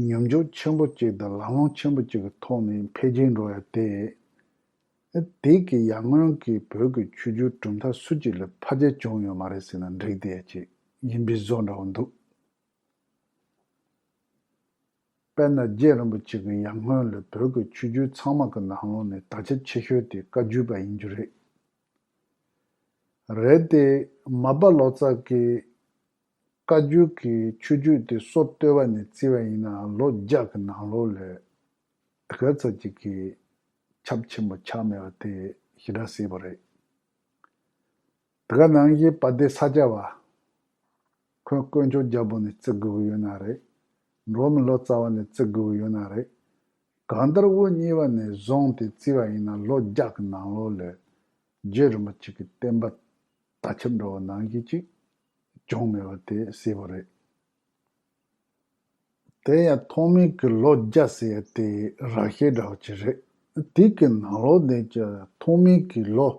ཉམས་འགྱུར་ཆེན་པོ་ཅིག་དང་ལམ་ལྷོང་ཆེན་པོ་ཅིག་གི་ཐོག་ནས་འཕེལ་རྒྱས་འགྲོ་ཡ་དེ། དེ་གི་ཡར་སྔོན་གྱི་བོད་ཀྱི་ཆོས་བརྒྱུད་གྲུབ་མཐའ་སུ་གཅིག་ལ་ཕལ་ཆེར་བྱུང་ཡོད་མ་རེད་ཟེར་ན་འགྲིག་བསྡད་ཡ་ཅིག་ཡིན་པའི་བཟོ་འདྲ་བོ་འདུག་དཔེར་ན་རྗེ་རིན་པོ་ཆེ་གི་ཡར་སྔོན་ལ་བོད་ཀྱི་ཆོས་བརྒྱུད་ཚང་མ་གི་ནང་ལོགས་ནས་དར་ཁྱབ་ཆེ་ཤོས་དེ་བཀའ་བརྒྱུད་པ་ཡིན་རྒྱུ་རེད། རེད་དེ་མར་པ་ལོ་ཙཱ་གིས་བཀའ་བརྒྱུད་ཀྱི་ཆོས་བརྒྱུད་དེ་སྲོལ་བཏོད་པ་ནས་བརྩིས་པ་ཡིན་ན་ལོ་བརྒྱ་གི་ནང་ལོགས་ལ་དེ་ག་ཚོད་ཅིག་གི་ཁྱབ་ཆེན་པོ་ཆགས་མེད་པ་དེ་ཞེ་དྲག་གསལ་པོ་རེད། དེ་ག་ནང་བཞིན་དཔལ་ལྡན་ས་སྐྱ་བ། ཁོས་དཀོན་མཆོག་རྒྱལ་པོ་ནས་བརྩི་དགོས་ཀྱི་ཡོད་ན་རེད། འབྲོག་མི་ལོ་ཙཱ་བ་ནས་བརྩི་དགོས་ཀྱི་ཡོད་ན་རེད། གང་ལྟར་དབུ་བརྙེས་པ་ནས་བཟུང་སྟེ་བརྩིས་པ་ཡིན་ན་ལོ་བརྒྱ་གི་ནང་ལོགས་ལ་རྗེ་རིན་པོ་ཆེ་གི་བསྟན་པ་དར་ཁྱབ་འགྲོ་བ་ནང་བཞིན་ཅིག་བྱུང་མེད་པ་དེ་གསལ་པོ་རེད། དེ་ཡང་ཐོག་མའི་གི་ལོ་བརྒྱ་ཟེར་ཡ་དེ་རགས་བཤད་འདྲ་བོ་ཅིག་རེད། དེ་གི་ནང་ལོགས་ནས་ཀྱང་ཐོག་མའི་གི་ལོ་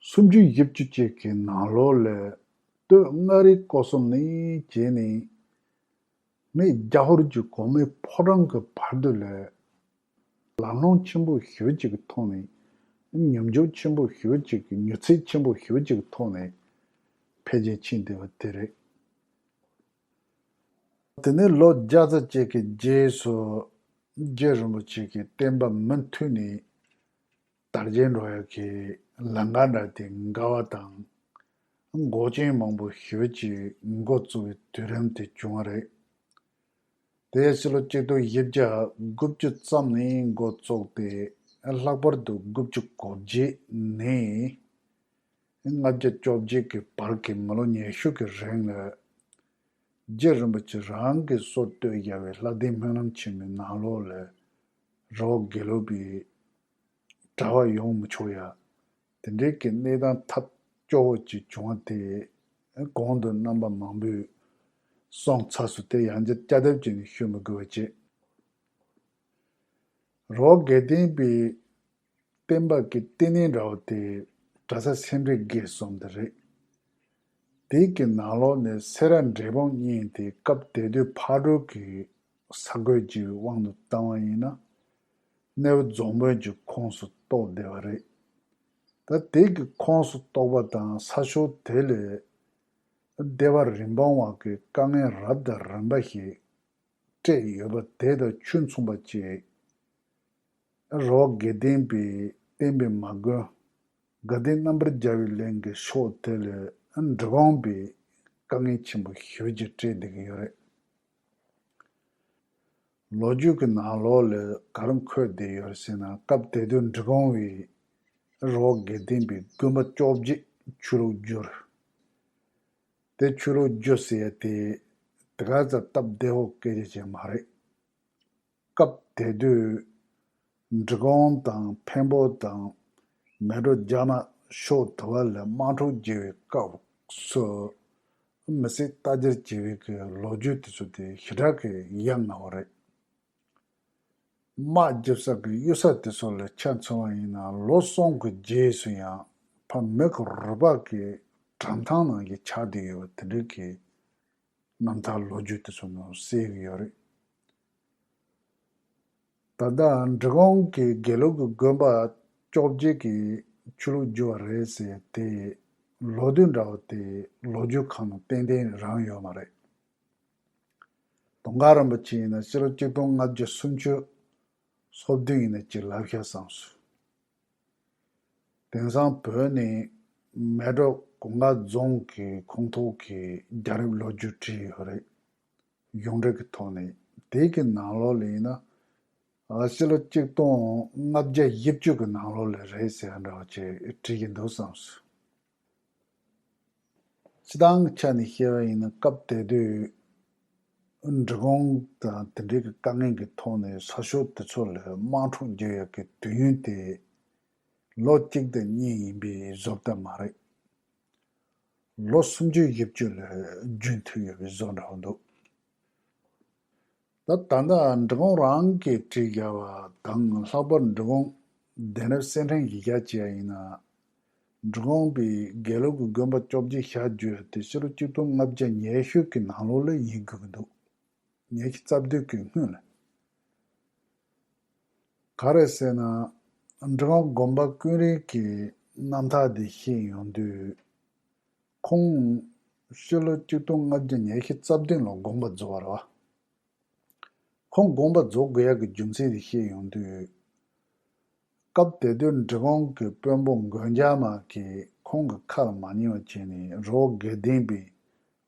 སུམ་ཅུ་བཞི་བཅུ་ཅིག་གི་ནང་ལོགས་ལ་སྟོད་མངའ་རིས་སྐོར་གསུམ་ནས་བྱས་ནས་སྨད་རྒྱ་ཧོར་གྱི་གོང་མའི་ཕོ་བྲང་གི་བར་དུ་ལ་ལམ་ལྷོང་ཆེན་པོ་ཞེ་པོ་ཅིག་གི་ཐོག་ནས་ཉམས་འགྱུར་ཆེན་པོ་ཞེ་པོ་ཅིག་གི་མྱུར་ཚད་ཆེན་པོ་ཞེ་པོ་ཅིག་གི་ཐོག་ནས་འཕེལ་རྒྱས་ཕྱིན་བསྡད་པ་དེ་རེད། དེ་ནས་ལོ་བརྒྱ་ཙམ་ཅིག་གི་རྗེས་སུ་རྗེ་རིན་པོ་ཆེ་གི་བསྟན་པ་མུ་མཐུད་ནས་དར་རྒྱས་འགྲོ་ཡག་གི་ལམ་ཁ་འདྲ་དེ་འགལ་བ་དང་འགོག་རྐྱེན་མང་པོ་ཞེ་པོ་ཅིག་འགོ་བཙུགས་པའི་དུས་རིམ་དེ་བྱུང་བ་རེད། དེ་ཕྱི་ལོ་ཆིག་སྟོང་བཞི་བརྒྱ་དགུ་བཅུ་ཙམ་ནས་འགོ་བཙུགས་ཏེ་ལྷག་པར་དུ་དགུ་བཅུ་གོ་བརྒྱད་ནས་ལྔ་བརྒྱ་བཅོ་བརྒྱད་ཀྱི་བར་གྱི་མི་ལོ་ཉི་ཤུ་གི་རིང་ལ་རྗེ་རིན་པོ་ཆེ་རང་གིས་སྲོལ་བཏོད་བཞག་པའི་ལྷ་ལྡན་སྨོན་ལམ་ཆེན་མོའི་ནང་ལོགས་ལ་རི་བོ་དགེ་ལུགས་པའི་གྲྭ་པ་ཡོང་མི་ཆོག་ཡ། དེ་འདྲའི་གི་གནས་སྟངས་ཐབས་སྐྱོ་བོ་ཅིག་བྱུང་བ་དེ་གོང་དུ་རྣམ་པ་མང་པོས་གསུངས་ཚར་སོང་། དེ་ཡང་བསྐྱར་བསྐྱར་ལྡབ་བྱས་ནས་ཞུ་མི་དགོས་པ་བྱས། རི་བོ་དགེ་ལྡན་པའི་ བསྟན་པ་གི་བསྟི་གནས་འདྲ་བོ་དེ་གྲྭ་ས་སེ་འབྲས་དགེ་གསུམ་དེ་རེད། དེ་གི་ནང་ལོགས་ནས་སེ་ར་འབྲས་སྤུངས་གཉིས་དེ་སྐབས་དེ་དུས་ཕག་གྲུ་གི་ས་ཁུལ་གྱི་དབང་དུ་བཏང་བ་ཡིན་ན། གནས་བབ་རྫོང་དཔོན་གྱི་ཁོངས་སུ་གཏོགས་བསྡད་པ་རེད། ད་དེ་གི་ཁོངས་སུ་གཏོགས་པ་དང་ས་ཕྱོགས་དེ་ལས་སྡེ་པ་རིན་སྤུངས་བ་གི་དཀའ་ངལ་རབ་དང་རིམ་པ་ཞིག་སྤྲད་ཡོད་པ་དེ་དང་ཆོས་མཚུངས་པ་ཅིག་རི་བོ་དགེ་ལྡན་པའི་བསྟན་པའི་མ་དགོན་དགའ་ལྡན་རྣམ་པར་རྒྱལ་བའི་གླིང་གི་ཕྱོགས་དེ་ལས་འབྲི་གུང་པའི་དཀའ་ངལ་ཆེན་པོ་ཞེ་པོ་ཅིག་སྤྲད་བསྡད་ཀྱི་ཡོད་རེད། ལོ་རྒྱུས་ཀྱི་ནང་ལོགས་ལ་ག་རེ་འཁོད་བསྡད་ཡོད་རེད་ཟེར་ན། སྐབས་དེ་དུས་འབྲི་གུང་བའི་རི་བོ་དགེ་ལྡན་པའི་དགོན་པ་བཅོ་བརྒྱད་ཆོས་ལུགས་བསྒྱུར། དེ་ཆོས་ལུགས་བསྒྱུར་ཟེར་ཡ་དེ་དེ་ག་ཙམ་སྟབས་བདེ་བོ་སྐད་ཆ་ཅིག་མ་རེད། སྐབས་དེ་དུས་འབྲི་གུང་དང་འཕན་པོ་དང་མལ་གྲོ་རྒྱ་མ་ཕྱོགས་དེ་བ་ལ་དམག་འཁྲུག་བྱེད་པའི་སྐབས་སུ་མི་སེར་རྟ་རྒྱལ་བྱེད་པའི་གི་ལོ་རྒྱུས་དེ་ཚོ་དེ་ཞེ་དྲག་གི་ཡ་ང་བ་རེད། དམག་རྒྱབ་ས་གི་གཡུལ་ས་དེ་ཚོ་ལ་ཆ་མཚོན་པ་ཡིན་ན། ལོ་གསུམ་གི་རྗེས་སུ་ཡང་ཕ་མི་གི་རུས་པ་གི་གྲམ་ཐང་ནང་གི་ཆགས་བསྡད་ཡོད་པ་དེ་འདྲའི་གི་རྣམ་ཐར་ལོ་རྒྱུས་དེ་ཚོ་ནང་གསལ་གི་ཡོད་རེད། ད་ལྟ་འབྲི་གུང་གི་དགེ་ལུགས་ཀྱི་དགོན་པ་བཅོ་བརྒྱད་ཀྱི་ཆོས་ལུགས་བསྒྱུར་བ་རེད་ཟེར་དེ་ལོ་དུས་འདྲ་བོ་དེ་ལོ་རྒྱུས་ཁག་ནང་ཏན་ཏན་རང་ཡོད་མ་རེད། དུང་དཀར་རིན་པོ་ཆེ་ཡིན་ན་ཕྱི་ལོ་ཆིག་སྟོང་ལྔ་བརྒྱ་སུམ་ཅུ་སོ་བདུན་ཡིན་ན་ཅིག་ལབ་ཤག་བསམ་སོང་། དེང་སང་བོད་ནས་མལ་གྲོ་གུང་དཀར་རྫོང་གི་ཁོངས་གཏོགས་ཀྱི་རྒྱལ་རབས་ལོ་རྒྱུས་བྲིས་ཡོད་རེད། གཞུང་འབྲེལ་གྱི་ཐོག་ནས། དེ་གི་ནང་ལོགས་ལ་ཡིན་ན། ཨ་ཕྱི་ལོ་ཆིག་སྟོང་ལྔ་བརྒྱ་བཞི་བཅུ་གི་ནང་ལོགས་ལ་རེད་ཟེར་ཡ་འདྲ་བ་ཅིག་བྲིས་ཀྱི་འདུག་བསམ་སོང་། སྤྱི་བཏང་གི་ཆ་ནས་བཤད་པ་ཡིན་ན། སྐབས་དེ་དུས་འབྲི་གུང་དང་དེ་འདྲའི་གི་དཀའ་ངལ་གྱི་ཐོག་ནས་ས་ཕྱོགས་དེ་ཚོ་ལ་དམག་འཁྲུག་རྒྱག་ཡག་གི་དུས་ཡུན་དེ་ལོ་གཅིག་དང་གཉིས་ཡིན་པའི་བཟོ་ལྟ་མ་རེད། ལོ་སུམ་ཅུ་བཞི་བཅུ་ལ་རྒྱུན་མཐུད་ཡོད་པའི་བཟོ་འདྲ་བོ་འདུག་ད་ད་ལྟ་འབྲི་གུང་རང་གིས་བྲིས་བཞག་པ་དང་། ལྷག་པར་འབྲི་གུང་གདན་རབས་གསེར་ཕྲེང་གཞིས་ཆགས་བྱས་པ་ཡིན་ན། འབྲི་གུང་པའི་དགེ་ལུགས་ཀྱི་དགོན་པ་བཅོ་བརྒྱད་བཞག་རྒྱུ་དེ་ཕྱི་ལོ་ཆིག་སྟོང་ལྔ་བརྒྱ་ཉི་ཤུ་གི་ནང་ལོགས་ལ་ཡིན་དགོས་ཀྱི་འདུག་ཉི་ཤུ་རྩ་བདུན་གྱི་སྔོན་ལ། ག་རེ་ཟེར་ན། འབྲི་གུང་དགོན་པ་ཀུན་རིག་གི་རྣམ་ཐར་འདི་བཤད་ཡོང་དུས། ཁོང་ཕྱི་ལོ་ཆིག་སྟོང་ལྔ་བརྒྱ་ཉི་ཤུ་རྩ་བདུན་ལ་དགོངས་པ་རྫོགས་པ་རེད་བ། ཁོང་དགོངས་པ་རྫོགས་དགོས་ཡག་གི་རྒྱུ་མཚན་དེ་བཤད་ཡོང་དུས། སྐབས་དེ་དུས་འབྲི་གུང་གི་དཔོན་པོ་མགོན་རྒྱ་མ་གིས་ཁོང་གི་ཁ་ལ་མ་ཉན་པ་བྱས་ནས། རི་བོ་དགེ་ལྡན་པའི་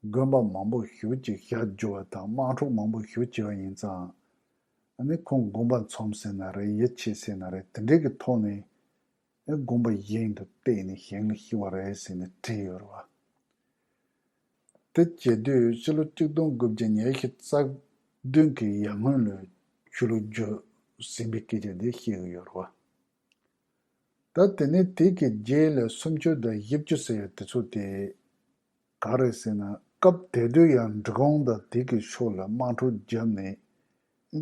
དགོན་པ་མང་པོ་ཞེ་པོ་ཅིག་བཞག་རྒྱུ་བ་དང་། དམག་འཁྲུག་མང་པོ་ཞེ་པོ་བྱས་པ་ཡིན་ཙང་། ཨ་ནི་ཁོང་དགོངས་པ་འཚོམས་ཟེར་ན་རེད། ཡིད་ཆེས་ཟེར་ན་རེད། དེ་འདྲའི་གི་ཐོག་ནས། ཨེ་དགོངས་པ་གཞན་དུ་གཏད་ནས་གཞན་ལ་ཤི་བ་རེད་ཟེར་ནས་བྲིས་ཡོད་རེད་བ། དེ་བྱེད་དུས་ཕྱི་ལོ་ཆིག་སྟོང་དགུ་བརྒྱ་ཉི་ཤུ་རྩ་བདུན་གྱི་ཡར་སྔོན་ལ་ཆོས་ལུགས་བསྒྱུར་ཟིན་པའི་སྐད་ཆ་འདི་བཤད་ཀྱི་ཡོད་རེད་བ། ད་དེ་ནས་དེ་གི་རྗེས་ལ་སུམ་ཅུ་དང་བཞི་བཅུ་ཟེར་ཡ་དེ་ཚོ་དེ་ག་རེད་ཟེར་ན། སྐབས་དེ་དུས་ཡང་འབྲི་གུང་དང་དེ་གི་ཕྱོགས་ལ་དམག་འཁྲུག་བརྒྱབ་ནས།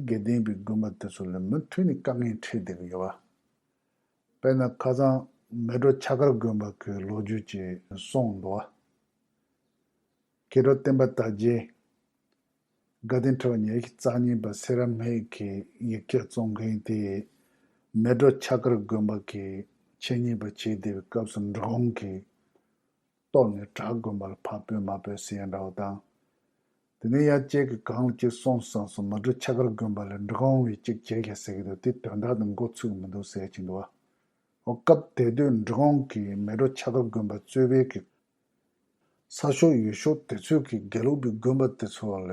དགེ་ལྡན་པའི་དགོན་པ་དེ་ཚོ་ལ་མུ་མཐུད་ནས་དཀའ་ངལ་འཕྲད་བསྡད་ཀྱི་ཡོད་བ། དཔེར་ན་ཁ་སང་མལ་གྲོ་ཆ་དཀར་དགོན་པ་གི་ལོ་རྒྱུས་ཅིག་གསུངས་འདུག་བ། མཁས་གྲུབ་བསྟན་པ་དར་རྒྱས། དགའ་ལྡན་ཁྲི་པ་ཉི་ཤུ་རྩ་གཉིས་པ་སེ་ར་སྨད་ཀྱི་ཡིག་ཆ་བཙོང་མཁན་དེས་མལ་གྲོ་ཆ་དཀར་དགོན་པ་གི་འཆད་ཉན་པ་བྱེད་བསྡད་པའི་སྐབས་སུ་འབྲི་གུང་གིས་གཏོར་ནས་བྲག་དགོན་པ་ལ་ཕར་སྤོས་མ་སྤོས་ཟེར་ཡ་འདྲ་བོ་དང་། དེ་ནས་ཡང་གཅིག་གིས་གང་ལ་གཅིག་གསུངས་སོང་སོང་། མལ་གྲོ་ཆ་དཀར་དགོན་པ་ལ་འབྲི་གུང་བས་གཅིག་བྱས་ཤག་ཟེར་གྱི་འདུག་དེ་དོན་དག་དང་འགོ་ཚུགས་ཀྱི་མི་འདུག་ཟེར་གྱི་འདུག་བ། འོ་སྐབས་དེ་དུས་འབྲི་གུང་གིས་མལ་གྲོ་ཆ་དཀར་དགོན་པ་གཙོས་པའི་གི་ས་ཕྱོགས་ཡུལ་ཕྱོགས་དེ་ཚོའི་གི་དགེ་ལུགས་པའི་དགོན་པ་དེ་ཚོ་ལ་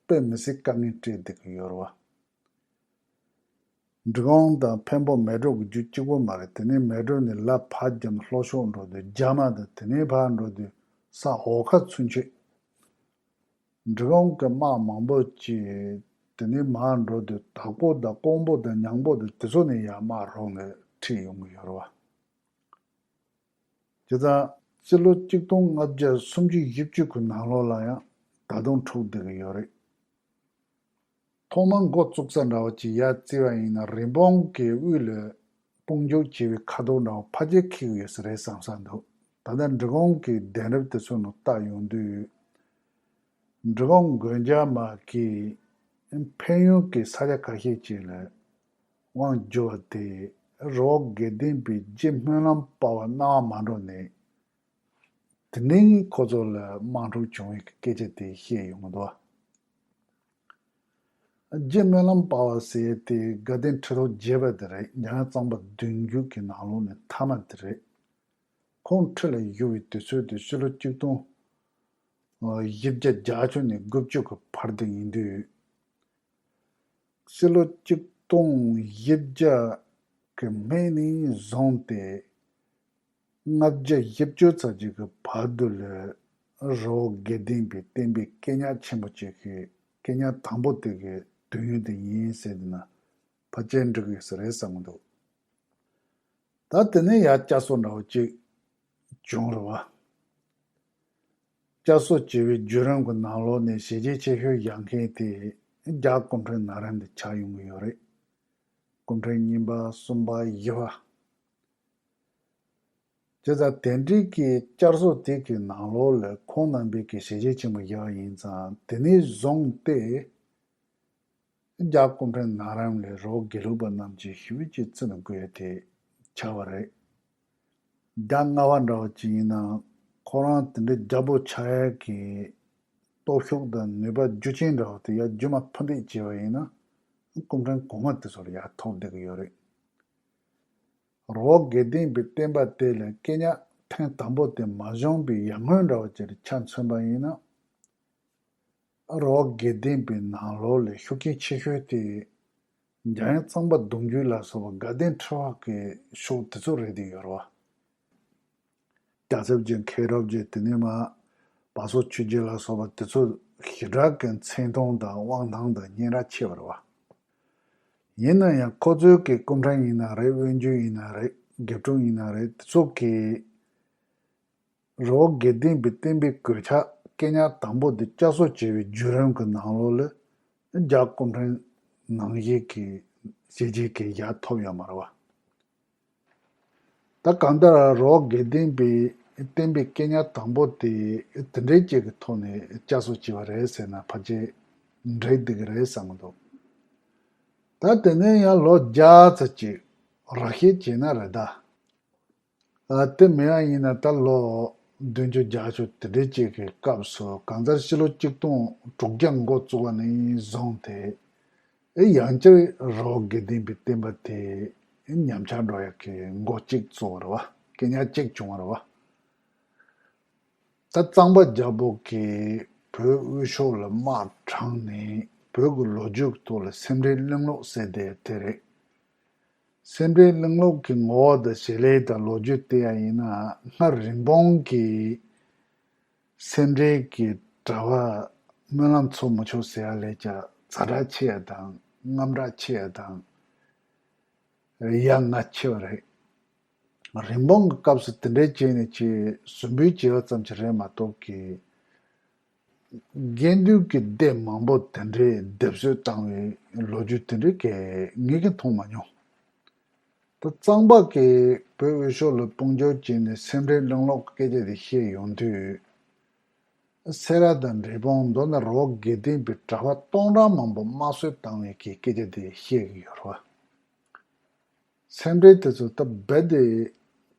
དཔེ་མི་སྲིད་དཀའ་ངལ་སྤྲད་བསྡད་ཀྱི་ཡོད་རེད་བ། འབྲི་གུང་དང་འཕན་པོ་མལ་གྲོ་གི་རྒྱུད་གཅིག་པོ་མ་རེད། དེ་ནས་མལ་གྲོ་ནས་ལ་ཕར་བརྒྱབ་ནས་ལྷོ་ཕྱོགས་འགྲོ་དུས་རྒྱ་མ་དང་། དེ་ནས་ཕར་འགྲོ་དུས་ས་འོལ་ཁ་ཚུན་ཆད། འབྲི་གུང་གི་དམག་མང་པོ་ཅིག་དེ་ནས་མར་འགྲོ་དུས་དྭགས་པོ་དང་ཀོང་པོ་དང་ཉང་པོ་དང་དེ་ཚོ་ནས་ཡར་དམག་རོགས་ནས་ཁྲིད་ཡོང་གི་ཡོད་རེད་བ། བྱས་ཙང་སྤྱི་ལོ་ཆིག་སྟོང་ལྔ་བརྒྱ་སུམ་ཅུ་བཞི་བཅུ་གི་ནང་ལོགས་ལ་ཡང་ད་དུང་འཁྲུག་བསྡད་ཀྱི་ཡོད་རེད། ཐོག་མར་འགོ་བཙུགས་ས་འདྲ་བོ་ཅིག་ཡར་བརྩིས་པ་ཡིན་ན། རི་བོང་གི་དབུས་ལ་ དཔུང་འཇུག་བྱས་པའི་ཁ་དོག་འདྲ་བོ་ཕལ་ཆེར་འཁེལ་གྱི་ཡོད་ས་རེད་བསམ་བསམ་འདུག་ད་ལྟ་འབྲི་གུང་གི་གདན་རབས་དེ་ཚོ་ནང་བལྟ་ཡོང་དུས། འབྲི་གུང་དགོན་རྒྱག་མ་གི་ཕན་ཡོན་གྱི་ས་ཆ་ཁ་ཤས་ཅིག་ལ་དབང་བསྒྱུར་བ་དེ་རི་བོ་དགེ་ལྡན་པའི་རྗེ་སྨོན་ལམ་དཔལ་བ་སྣང་བ་མ་འགྲོ་ནས། དེ་ནས་ཁོ་ཚོ་ལ་དམག་འཁྲུག་བྱུང་བའི་སྐད་ཆ་དེ་བཤད་ཡོང་གི་འདུག་རྗེ་སྨོན་ལམ་དཔལ་བ་ཟེར་ཡས་དེ་དགའ་ལྡན་ཁྲི་ཐོག་བརྒྱད་པ་དེ་རེད། འཇམ་དབྱངས་གཙང་པ་བདུན་འགྱུར་གྱི་ནང་ལོགས་ནས་མཐའ་མ་དེ་རེད། ཁོང་ཁྲི་ལ་བཞུགས་པའི་དུས་ཚོད་དེ་ཕྱི་ལོ་ཆིག་སྟོང་བཞི་བརྒྱ་བརྒྱད་ཅུ་ནས་དགུ་བཅུ་གི་བར་དུ་ཡིན་དུས། ཕྱི་ལོ་ཆིག་སྟོང་བཞི་བརྒྱ་གི་སྨད་ནས་བཟུང་སྟེ། ལྔ་བརྒྱ་བཞི་བཅུ་ཙམ་ཅིག་གི་བར་དུ་ལ་རི་བོ་དགེ་ལྡན་པའི་བསྟན་པའི་སྐད་ཉག་ཆེན་པོ་ཅིག་གི་སྐད་ཉག་དང་པོ་དེ་གི་དུས་ཡུན་དེ་ཡིན་ཟེར་དེ་ན་ཕལ་ཆེར་འགྲིག་གི་ས་རེད་བསམ་གི་འདུག་ད་དེ་ནས་ཡར་བསྐྱར་གསོ་འདྲ་བོ་ཅིག་བྱུང་རེད་བ། བསྐྱར་གསོ་བྱས་པའི་བརྒྱུད་རིམ་གྱི་ནང་ལོགས་ནས་ཞལ་བཞེས་ཆེ་ཤོས་བཞག་མཁན་དེ་རྒྱ་སྐུ་ཕྲེང་ན་རིམ་དེ་ཆགས་ཡོང་གི་ཡོད་རེད། སྐུ་ཕྲེང་གཉིས་པ་གསུམ་པ་བཞི་པ། བྱས་ཙང་དེ་འདྲའི་གི་བསྐྱར་གསོ་དེ་གི་ནང་ལོགས་ལ་ཁོང་རྣམ་པས་ཀྱི་ཞལ་བཞེས་ཆེན་པོ་བཞག་པ་ཡིན་ཙང་དེ་ནས་བཟུང་སྟེ། རྒྱ་སྐུ་ཕྲེང་ན་རིམ་ལས་རི་བོ་དགེ་ལུགས་པ་རྣམས་ཀྱིས་ཞེ་པོ་ཅིག་བརྩི་ནས་དགོས་ཡ་དེ་ཆགས་པ་རེད། རྒྱ་རྔ་བ་འདྲ་བ་ཅིག་ཡིན་ན་ཁོ་རང་དེ་འདྲའི་རྒྱ་པོ་ཆགས་ཡ་གི་སྟོབས་ཤུགས་དང་ནུས་པ་རྒྱུ་ཆེན་འདྲ་བ་དེ་ཡ་རྒྱུ་མ་ཕུ་འདེད་བྱས་པ་ཡིན་ན་སྐུ་ཕྲེང་གོང་མ་དེ་ཚོ་ལ་ཡ་ཐོབ་བསྡད་ཀྱི་ཡོད་རེད། རི་བོ་དགེ་ལྡན་པའི་བསྟན་པ་དེ་ལ་སྐད་ཉག་ཐེངས་དང་པོ་དེ་མ་བྱུང་བའི་ཡར་སྔོན་འདྲ་བ་ཅིག་ལ་ཆ་མཚོན་པ་ཡིན་ན། རི་བོ་དགེ་ལྡན་པའི་ནང་ལོགས་ལ་ཤུགས་རྐྱེན་ཆེ་ཤོས་དེ། འཇམ་དབྱངས་གཙང་པ་གདུང་བརྒྱུད་ལ་སོགས་པ་དགའ་ལྡན་ཁྲི་པ་གི་ཕྱོགས་དེ་ཚོ་རེད་དེ་ཡོད་རེད་བ། རྒྱལ་ཚབ་རྗེ་མཁན་རབ་རྗེ་དེ་ནས་མ་བ་སོ་ཆོས་རྗེ་ལ་སོགས་པ་དེ་ཚོ་ཞེ་དྲག་གི་མཚན་མཐོང་དང་དབང་ཐང་དང་སྙན་གྲགས་ཆེ་བ་རེད་བ། ཡིན་ན་ཡང་ཁོ་ཚོའི་གི་སྐུ་ཕྲེང་ཡིན་ན་རེད། དབོན་སྤྱི་ཡིན་ན་རེད། དགེ་ཕྲུག་ཡིན་ན་རེད། དེ་ཚོ་གི་རི་བོ་དགེ་ལྡན་པའི་བསྟན་པའི་གོད་ཆག་སྐད་ཉག་དང་པོ་འདི་བསྐྱར་གསོ་བྱས་པའི་བརྒྱུད་རིམ་གྱི་ནང་ལོགས་ལ་རྒྱ་སྐུ་ཕྲེང་ནང་བཞིན་གྱི་ཞལ་བཞེས་ཀྱི་ཡ་ཐོབ་ཡོད་མ་རེད་བ། ད་གང་ལྟར་རི་བོ་དགེ་ལྡན་པའི་བསྟན་པའི་སྐད་ཉག་དང་པོ་དེ་དེ་འདྲའི་ཅིག་གི་ཐོག་ནས་བསྐྱར་གསོ་བྱས་པ་རེད་ཟེར་ན་ཕལ་ཆེར་འགྲིག་བསྡད་ཀྱི་རེད་བསམ་གྱི་འདུག་ད་དེ་ནས་ཡང་ལོ་བརྒྱ་ཙམ་ཅིག་རགས་བཤད་བྱས་ན་རེད་ད། ཨ། དེ་མིན་པ་ཡིན་ན་ད་ལོ་བདུན་ཅུ་བརྒྱད་ཅུ་དེ་འདྲའི་ཅིག་གི་སྐབས་སུ་གང་ལྟར་ཕྱི་ལོ་ཆིག་སྟོང་དྲུག་བརྒྱ་འགོ་བཙུགས་པ་ནས་བཟུང་སྟེ། ཨེ། ཡང་བསྐྱར་རི་བོ་དགེ་ལྡན་པའི་བསྟན་པ་དེ་ཉམས་ཆག་འགྲོ་ཡག་གི་འགོ་གཅིག་བཙུགས་པ་རེད་བ། སྐད་ཉག་གཅིག་བྱུང་བ་རེད་བ། ད་གཙང་པ་རྒྱལ་པོ་གིས་བོད་དབུས་ཕྱོགས་ལ་དམག་དྲངས་ནས་བོད་ཀྱི་ལོ་རྒྱུས་ཀྱི་ཐོག་ལ་སེ་འབྲས་གླིང་ལོག་ཟེར་དེ་དེ་རེད། སེ་འབྲས་གླིང་ལོག་གི་ངོ་བོ་དང་བྱེད་ལས་དང་ལོ་རྒྱུས་བལྟས་ཡ་ཡིན་ན། སྔར་རིན་སྤུངས་ཀྱིས་སེ་འབྲས་ཀྱི་གྲྭ་པ་སྨོན་ལམ་འཚོ་མི་ཆོག་ཟེར་ཡ་ལས་ཀྱང་ཛ་དྲག་ཆེ་ཡ་དང་དངངས་སྐྲག་ཆེ་ཡ་དང་ཡ་ང་ཆེ་བ་རེད། རིན་སྤུངས་ཀྱི་སྐབས་སུ་དེ་འདྲའི་བྱས་ནས་ཅིག་ཟུར་འབུད་བྱས་པ་ཙམ་ཞིག་རེད་མ་གཏོགས་ཀྱི། དགེ་འདུན་གྱི་སྡེ་མང་པོ་དེ་འདྲའི་སྡེབ་གསོད་བཏང་བའི་ལོ་རྒྱུས་དེ་འདྲའི་གི་ངེད་ཀྱིས་མཐོང་མ་མྱོང་། ད་གཙང་པ་གིས་བོད་དབུས་ཕྱོགས་ལ་དཔུང་འཇུག་བྱས་ནས་སེ་འབྲས་གླིང་ལོག་གི་སྐད་ཆ་དེ་བཤད་ཡོང་དུས། སེ་ར་དང་འབྲས་སྤུངས། མདོར་ན་རི་བོ་དགེ་ལྡན་པའི་གྲྭ་པ་སྟོང་ཕྲག་མང་པོ་དམར་གསོད་བཏང་བའི་གི་སྐད་ཆ་དེ་བཤད་ཀྱི་ཡོད་རེད་བ། སེ་འབྲས་དེ་ཚོ་ད་རྦད་དེ་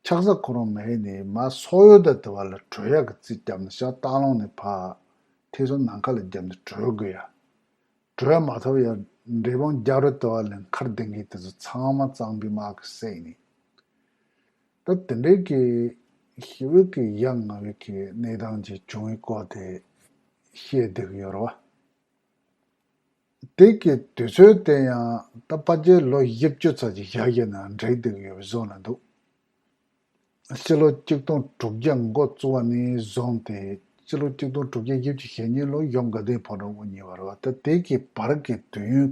ཆགས་ས་ཁོ་རང་མེད་ནས་མར་སོག་ཡུལ་དང་དེ་བ་ལ་བྲོས་ཡག་གི་རྩིས་བརྒྱབ་ནས་ཤར་སྟག་ལུང་ནས་ཕར་ཐེ་ཚོམ་ནམ་མཁའ་ལ་བརྒྱབ་ནས་བྲོས་དགོས་ཡ། བྲོས་མ་ཐུབ་ཡ། འབྲས་སྤུངས་རྒྱབ་རི་དེ་བ་ལ་མཁར་ལྡིང་གི་དེ་ཚོ་ཚང་མ་གཙང་པོའི་དམག་གིས་བསད་ནས། ད་དེ་འདྲའི་གི་ཞེ་པོ་གི་ཡ་ང་བའི་གི་གནས་སྟངས་ཅིག་བྱུང་བའི་སྐོར་དེ་བཤད་བསྡད་ཀྱི་ཡོད་རེད་བ། དེ་གི་དུས་ཚོད་དེ་ཡང་ད་ཕལ་ཆེར་ལོ་བཞི་བཅུ་ཙམ་ཅིག་བཞག་ཡོད་ན་འགྲིག་བསྡད་ཀྱི་ཡོད་པའི་བཟོ་ལ་འདུག་ཕྱི་ལོ་ཆིག་སྟོང་དྲུག་བརྒྱ་འགོ་བཙུགས་པ་ནས་བཟུང་སྟེ་ཕྱི་ལོ་ཆིག་སྟོང་དྲུག་བརྒྱ་བཞི་བཅུ་ཞེ་གཉིས་ལོ་ཡོངས་དགའ་ལྡན་ཕོ་བྲང་དབུ་བརྙེས་པ་རེད་བ། ད་དེ་གི་བར་གྱི་དུས་ཡུན་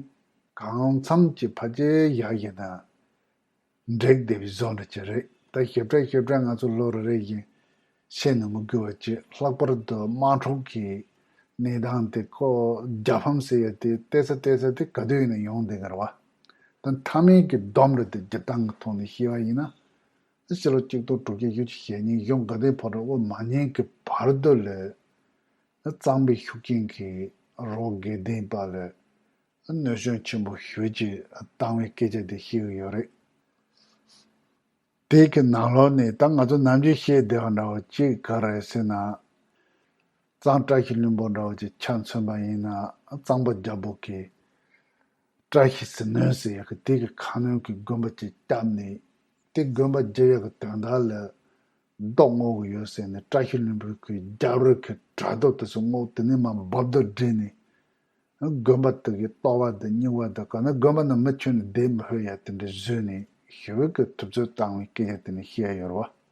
གང་འཚམ་ཅིག་ཕལ་ཆེར་བཞག་ཡོད་ན། འགྲིག་བསྡད་པའི་བཟོ་འདྲ་ཅིག་རེད། ད་ཞིབ་ཕྲ་ཞིབ་ཕྲ་ང་ཚོ་ལོ་རེ་རེ་བཞིན་བཤད་ན་མི་དགོས་པ་ཅིག་ལྷག་པར་དུ་དམག་འཁྲུག་གི་གནས་སྟངས་དེ་ཁོ་རྒྱལ་ཕམ་ཟེར་ཡ་དེ་ཏོག་ཙམ་ཏོག་ཙམ་དེ་ག་དུས་ཡིན་ན་ཡོང་བསྡད་ཀྱི་རེད་བ། ད་མཐའ་མའི་གི་སྡོམ་རེད་དེ། སྒྱུར་སྟངས་ཀྱི་ཐོག་ནས་བཤད་པ་ཡིན་ན། ཕྱི་ལོ་ཆིག་སྟོང་དྲུག་བརྒྱ་བཞི་བཅུ་ཞེ་གཉིས་གཞུང་དགའ་ལྡན་ཕོ་བྲང་དབུ་མ་བརྙེས་ཀྱི་བར་དུ་ལ། གཙང་པའི་ཤུགས་རྐྱེན་གྱིས་རི་བོ་དགེ་ལྡན་པ་ལ་གནོད་སྐྱོན་ཆེན་པོ་ཞེ་པོ་ཅིག་བཏང་བའི་སྐད་ཆ་དེ་བཤད་ཀྱི་ཡོད་རེད། དེ་གི་ནང་ལོགས་ནས་ད་ང་ཚོ་ནམ་རྒྱུན་བཤད་བསྡད་པ་འདྲ་བོ་གཅིག་ག་རེ་ཟེར་ན། གཙང་བཀྲ་ཤིས་ལྷུན་པོ་འདྲ་བོ་ཅིག་ཆ་མཚོན་པ་ཡིན་ན། གཙང་པ་རྒྱལ་པོ་གི་བཀྲ་ཤིས་ཟིལ་གནོན་ཟེར་ཡག་གི་དེ་གི་ཁ་གནོན་གྱི་དགོན་པ་ཅིག་བརྒྱབ་ནས། དེ་དགོན་པ་བརྒྱབ་ཡག་གི་དོན་དག་ལ་རྡོ་བརྔོ་གི་ཡོད་ཟེར་ནས། བཀྲ་ཤིས་ལྷུན་པོ་གི་རྒྱབ་རི་གི་བྲག་རྡོ་དེ་ཚོ་བརྔོ། དེ་ནས་མར་རྦབ་རྡོ་སྒྲིལ་ནས། དགོན་པ་དེ་གི་ལྟོ་བ་དང་སྨྱུག་པ་དང་། གང་ན་དགོན་པ་ནང་མི་ཁྱོན་ནས་བསྡད་མི་ཕོད་ཡ་དེ་འདྲ་བཟོས་ནས་ཞེ་པོ་གི་ཐུབ་ཚོད་བཏང་བའི་སྐད་ཆ་དེ་ནས་བཤད་ཡོད་རེད་བ།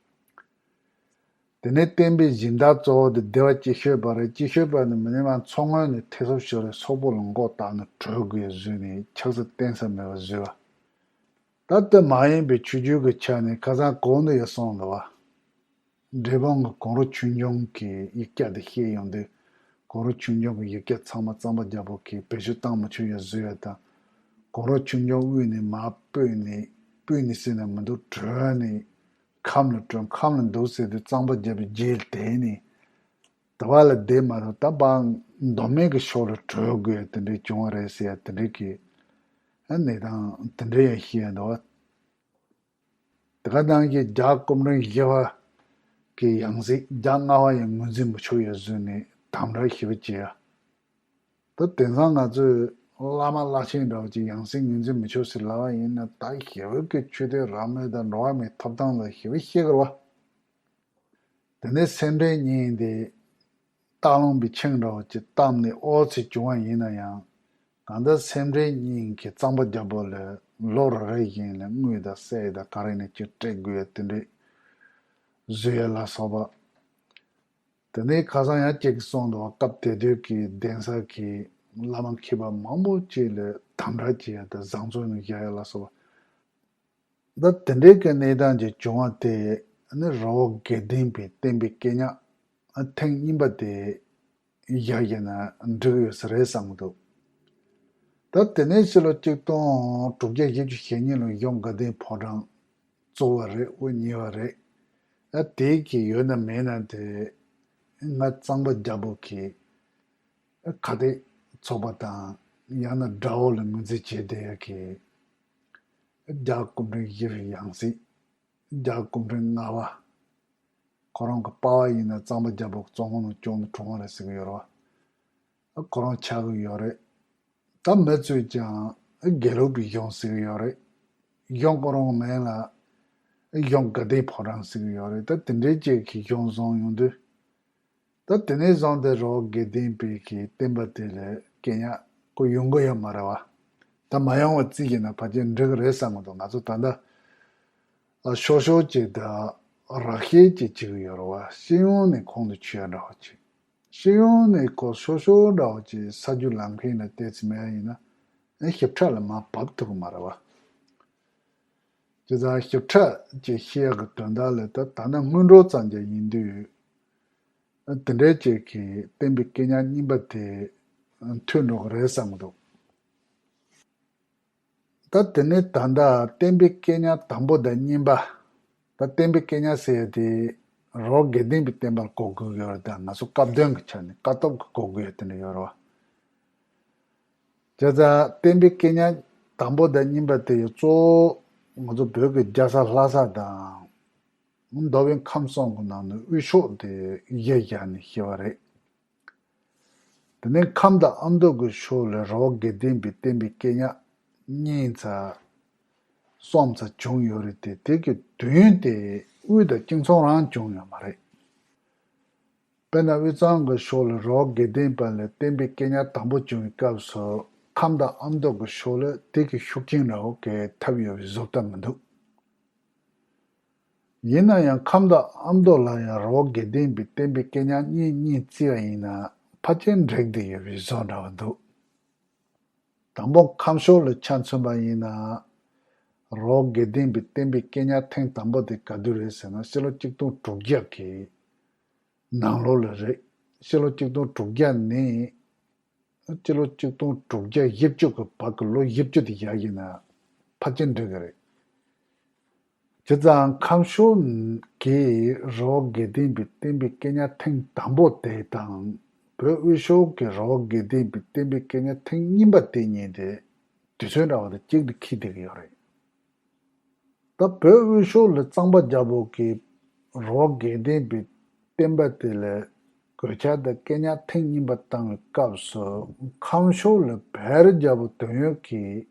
དེ་ནས་བསྟན་པའི་སྦྱིན་བདག་གཙོ་བོ་དེ་སྡེ་པ་སྐྱིད་ཤོད་པ་རེད། སྐྱིད་ཤོད་པ་ནི་མི་ཉི་མ་མཚོ་སྔོན་ནས་ཐེ་སོབ་ཤོར་རེ་སོག་པོ་ལ་མགོ་བཏགས་ནས་བྲོས་དགོས་བཟོས་ནས་ཆགས་སྲེད་གཏན་ས་མེད་པ་བཟོས་པ། ད་ལྟ་མ་ཡིན་པའི་ཆོས་བརྒྱུད་ཀྱི་ཆ་ནས་ཁ་སང་གོང་དུ་ཡང་གསུངས་འདུག་བ། འབྲས་སྤུངས་ཀྱི་གུང་རུ་ཆོས་འབྱུང་གི་ཡིག་བརྒྱ་དེ་བཤད་ཡོང་དུས། གུང་རུ་ཆོས་འབྱུང་གི་ཡིག་བརྒྱ་ཚང་མ་གཙང་པ་རྒྱལ་པོ་གིས་བེད་སྤྱོད་བཏང་མི་ཆོག་ཡ་བཟོས་ཡ་དང་། གུང་རུ་ཆོས་འབྱུང་དབུས་ནས་མར་སྤོས་ནས། སྤོས་ནས་ཟེར་ན་མི་འདུག་བྲོས་ནས་ཁམས་ལ་བྲོས། ཁམས་ལ་འདུག་ཟེར་དུས་གཙང་པ་རྒྱལ་པོའི་རྗེས་ལ་དེད་ནས། དེ་བ་ལ་བསྡད་མ་ཐུབ། ད་བར་མདོ་སྨད་ཀྱི་ཕྱོགས་ལ་བྲོས་དགོས་དེ་འདྲའི་བྱུང་བ་རེད་ཟེར་ཡ་དེ་འདྲའི་གི་གནས་སྟངས་དེ་འདྲ་ཡང་བཤད་འདུག་བ། དེ་ག་ནང་བཞིན་རྒྱལ་བ་སྐུ་ཕྲེང་བཞི་པ་གི་ཡང་སྲིད་རྒྱལ་བ་ལྔ་པ་ཡང་ངོས་འཛིན་མི་ཆོག་ཡ་བཟོས་ནས་དམ་དྲག་ཞེ་པོ་བྱེད་ཡ། ད་དེང་སང་ང་ཚོས་བླ་མ་བླ་ཆེན་འདྲ་བོ་ཅིག་ཡང་སྲིད་ངོས་འཛིན་མི་ཆོག་ཟེར་ལབ་པ་ཡིན་ན། ད་ཞེ་པོ་གི་ཆོས་དད་རང་མོས་དང་འགྲོ་བ་མིའི་ཐོབ་ཐང་ལ་ཞེ་པོ་བཤད་ཀྱི་རེད་བ། དེ་ནས་སེ་འབྲས་གཉིས་དེ་སྟག་ལུང་པའི་ཆིངས་འདྲ་བོ་ཅིག་བཏབ་ནས་ཨོ་ཙི་བྱུང་བ་ཡིན་ན་ཡང་། གང་ལྟར་སེ་འབྲས་གཉིས་ཀྱིས་གཙང་པ་རྒྱལ་པོ་ལ་ལོ་རེ་རེ་བཞིན་ལ་དངུལ་དང་གསེར་དང་ག་རེ་ནས་ཅིག་སྤྲད་དགོས་ཡ་དེ་འདྲས་བཟོས་ཡ་ལ་སོགས་པ། དེ་ནས་ཁ་སང་ཡང་གཅིག་གིས་གསུངས་འདུག་བ། སྐབས་དེ་དུས་ཀྱི་གདན་ས་གི་བླ་མ་མཁས་པ་མང་པོ་ཅིག་ལ་དམ་དྲག་བྱེད་ཡ་དང་བཟང་བཙོན་ནང་བཞག་ཡ་ལ་སོགས་པ། ད་དེ་འདྲའི་གི་གནས་སྟངས་ཅིག་བྱུང་བ་དེ་ནི་རི་བོ་དགེ་ལྡན་པའི་བསྟན་པའི་སྐད་ཉག་ཐེངས་གཉིས་པ་དེ་བཞག་ཡིན་ན་འགྲིག་ཡོད་ས་རེད་བསམ་གྱི་འདུག་ད་དེ་ནས་ཕྱི་ལོ་ཆིག་སྟོང་དྲུག་བརྒྱ་བཞི་བཅུ་ཞེ་གཉིས་ལོ་གཞུང་དགའ་ལྡན་ཕོ་བྲང་གཙོ་བོ་རེད། དབུ་བརྙེས་པ་རེད། ཨ་དེ་གི་ཡོད་ན་མེད་ན་དེ་ང་གཙང་པ་རྒྱལ་པོ་གི་ཁ་གཏད་ཚོགས་པ་དང་། ཡང་ན་དགྲ་བོ་ལ་ངོས་འཛིན་བྱས་བསྡད་ཡ་གི་རྒྱལ་བ་སྐུ་ཕྲེང་བཞི་པའི་ཡང་སྲིད། རྒྱལ་བ་སྐུ་ཕྲེང་ལྔ་པ། ཁོ་རང་གི་པ་ཕ་ཡིན་ན་གཙང་པ་རྒྱལ་པོ་གི་བཙོན་ཁང་ནང་བཅུག་ནས་གྲོངས་པ་རེད་ཟེར་གི་ཡོད་རེད་བ། ཁོ་རང་ཆགས་ཀྱི་ཡོད་རེད། ད་མི་ཚོས་ཀྱང་དགེ་ལུགས་པའི་གཞུང་ཟེར་གི་ཡོད་རེད། གཞུང་ཁོ་རང་མིང་ལ་གཞུང་དགའ་ལྡན་ཕོ་བྲང་ཟེར་གི་ཡོད་རེད། ད་དེ་འདྲའི་ཅིག་གི་གཞུང་བཟུང་ཡོང་དུས། ད་དེ་ནས་བཟུང་སྟེ་རི་བོ་དགེ་ལྡན་པའི་གི་བསྟན་པ་དེ་ལ་སྐད་ཉག་ཁོ་ཡོང་གི་ཡོད་མ་རེད་བ། ད་མ་ཡོང་བ་རྩིས་བྱས་ན་ཕལ་ཆེར་འགྲིག་གི་རེད་བསམ་གི་འདུག་ང་ཚོ་ད་ལྟ་ཨ་ཤོར་ཤོར་ཅིག་དང་རགས་བཤད་ཅིག་བྱེད་ཀྱི་ཡོད་རེད་བ། སྤྱི་ཡོངས་ནས་ཁོང་དུ་ཆུད་ཡ་འདྲ་བོ་ཅིག་སྤྱི་ཡོངས་ནས་ཁོ་ཤོར་ཤོར་འདྲ་བོ་ཅིག་ས་རྒྱུ་ལམ་ཁའི་ནང་བལྟས་ཚེ་མེད་ཡ་ཡིན་ན། ཨ་ཞིབ་ཕྲ་ལ་མར་བབས་ཐུབ་ཀྱི་མ་རེད་བ། བྱས་ཙང་ཞིབ་ཕྲ་ཅིག་བཤད་ཡག་གི་དོན་དག་ལ་ད་ད་ནི་སྔོན་འགྲོ་ཙམ་ཅིག་ཡིན་དུས། དེ་འདྲའི་ཅིག་གིས་བསྟན་པའི་སྐད་ཉག་གཉིས་པ་དེ་མཐུད་འགྲོ་གི་རེད་བསམ་གི་འདུག་ད་དེ་ནས་ད་ལྟ་བསྟན་པའི་སྐད་ཉག་དང་པོ་དང་གཉིས་པ། ད་བསྟན་པའི་སྐད་ཉག་ཟེར་ཡ་དེ་རི་བོ་དགེ་ལྡན་པའི་བསྟན་པ་ལ་གོ་དགོས་ཀྱི་ཡོད་རེད། ད་ང་ཚོ་སྐབས་དོན་གྱི་ཆ་ནས་དཀའ་ཐུབ་ཀྱིས་གོ་དགོས་ཡ་དེ་འདྲ་ཡོད་རེད་བ། བྱས་ཙང་བསྟན་པའི་སྐད་ཉག་དང་པོ་དང་གཉིས་པ་དེ་ཡང་གཙོ་བོ་ང་ཚོ་བོད་ཀྱི་རྒྱལ་ས་ལྷ་ས་དང་། མདོ་དབུས་ཁམས་གསུམ་གྱི་ནང་ནས་དབུས་ཕྱོགས་དེ་གཞི་བཞག་ནས་བཤད་པ་རེད། དེ་ནས་ཁམས་དང་ཨ་མདོ་གི་ཕྱོགས་ལ་རི་བོ་དགེ་ལྡན་པའི་བསྟན་པའི་སྐད་ཉག་གཉིས་ཙམ་གསུམ་ཙམ་བྱུང་ཡོད་རེད་དེ། དེ་གི་དུས་ཡུན་དེ་དབུས་དང་གཅིག་མཚུངས་རང་བྱུང་ཡོད་མ་རེད། དཔེར་ན་དབུས་གཙང་གི་ཕྱོགས་ལ་རི་བོ་དགེ་ལྡན་པ་ལ་བསྟན་པའི་སྐད་ཉག་དང་པོ་བྱུང་བའི་སྐབས་སུ། ཁམས་དང་ཨ་མདོ་གི་ཕྱོགས་ལ་དེ་གི་ཤུགས་རྐྱེན་འདྲ་བོ་གང་ཡང་ཐེབས་ཡོད་པའི་བཟོ་ལྟ་མི་འདུག་ཡིན་ན་ཡང་ཁམས་དང་ཨ་མདོ་ལ་ཡང་རི་བོ་དགེ་ལྡན་པའི་བསྟན་པའི་སྐད་ཉག་གཉིས་གཉིས་བརྩིས་པ་ཡིན་ན་ཕལ་ཆེར་འགྲིག་བསྡད་ཡོད་པའི་བཟོ་འདྲ་བོ་འདུག་དང་པོ་ཁམས་ཕྱོགས་ལ་ཆ་མཚོན་པ་ཡིན་ན། རི་བོ་དགེ་ལྡན་པའི་བསྟན་པའི་སྐད་ཉག་ཐེངས་དང་པོ་དེ་ག་དུས་རེད་ཟེར་ན། ཕྱི་ལོ་ཆིག་སྟོང་དྲུག་བརྒྱ་གི་ནང་ལོགས་ལ་རེད། ཕྱི་ལོ་ཆིག་སྟོང་དྲུག་བརྒྱ་ནས། སྤྱི་ལོ་ཆིག་སྟོང་དྲུག་བརྒྱ་བཞི་བཅུ་གི་བར་གྱི་ལོ་བཞི་བཅུ་དེ་བཞག་ཡིན་ན། ཕལ་ཆེར་འགྲིག་གི་རེད། བྱས་ཙང་ཁམས་ཕྱོགས་ཀྱི་རི་བོ་དགེ་ལྡན་པའི་བསྟན་པའི་སྐད་ཉར་ཐེངས་དང་པོ་དེ་དང་། བོད་དབུས་ཕྱོགས་ཀྱི་རི་བོ་དགེ་ལྡན་པའི་བསྟན་པའི་སྐད་ཉར་ཐེངས་གཉིས་པ་དེ་གཉིས་དེ་དུས་ཚོད་འདྲ་བ་དང་གཅིག་ཏུ་འཁེལ་བསྡད་ཀྱི་ཡོད་རེད། ད་བོད་དབུས་ཕྱོགས་ལ་གཙང་པ་རྒྱལ་པོ་གིས་རི་བོ་དགེ་ལྡན་པའི་བསྟན་པ་དེ་ལ་གོད་ཆག་དང་སྐད་ཉར་ཐེངས་གཉིས་པ་བཏང་བའི་སྐབས་སུ། ཁམས་ཕྱོགས་ལ་བལ་རྒྱལ་པོ་དོན་ཡོད་ཀྱིས་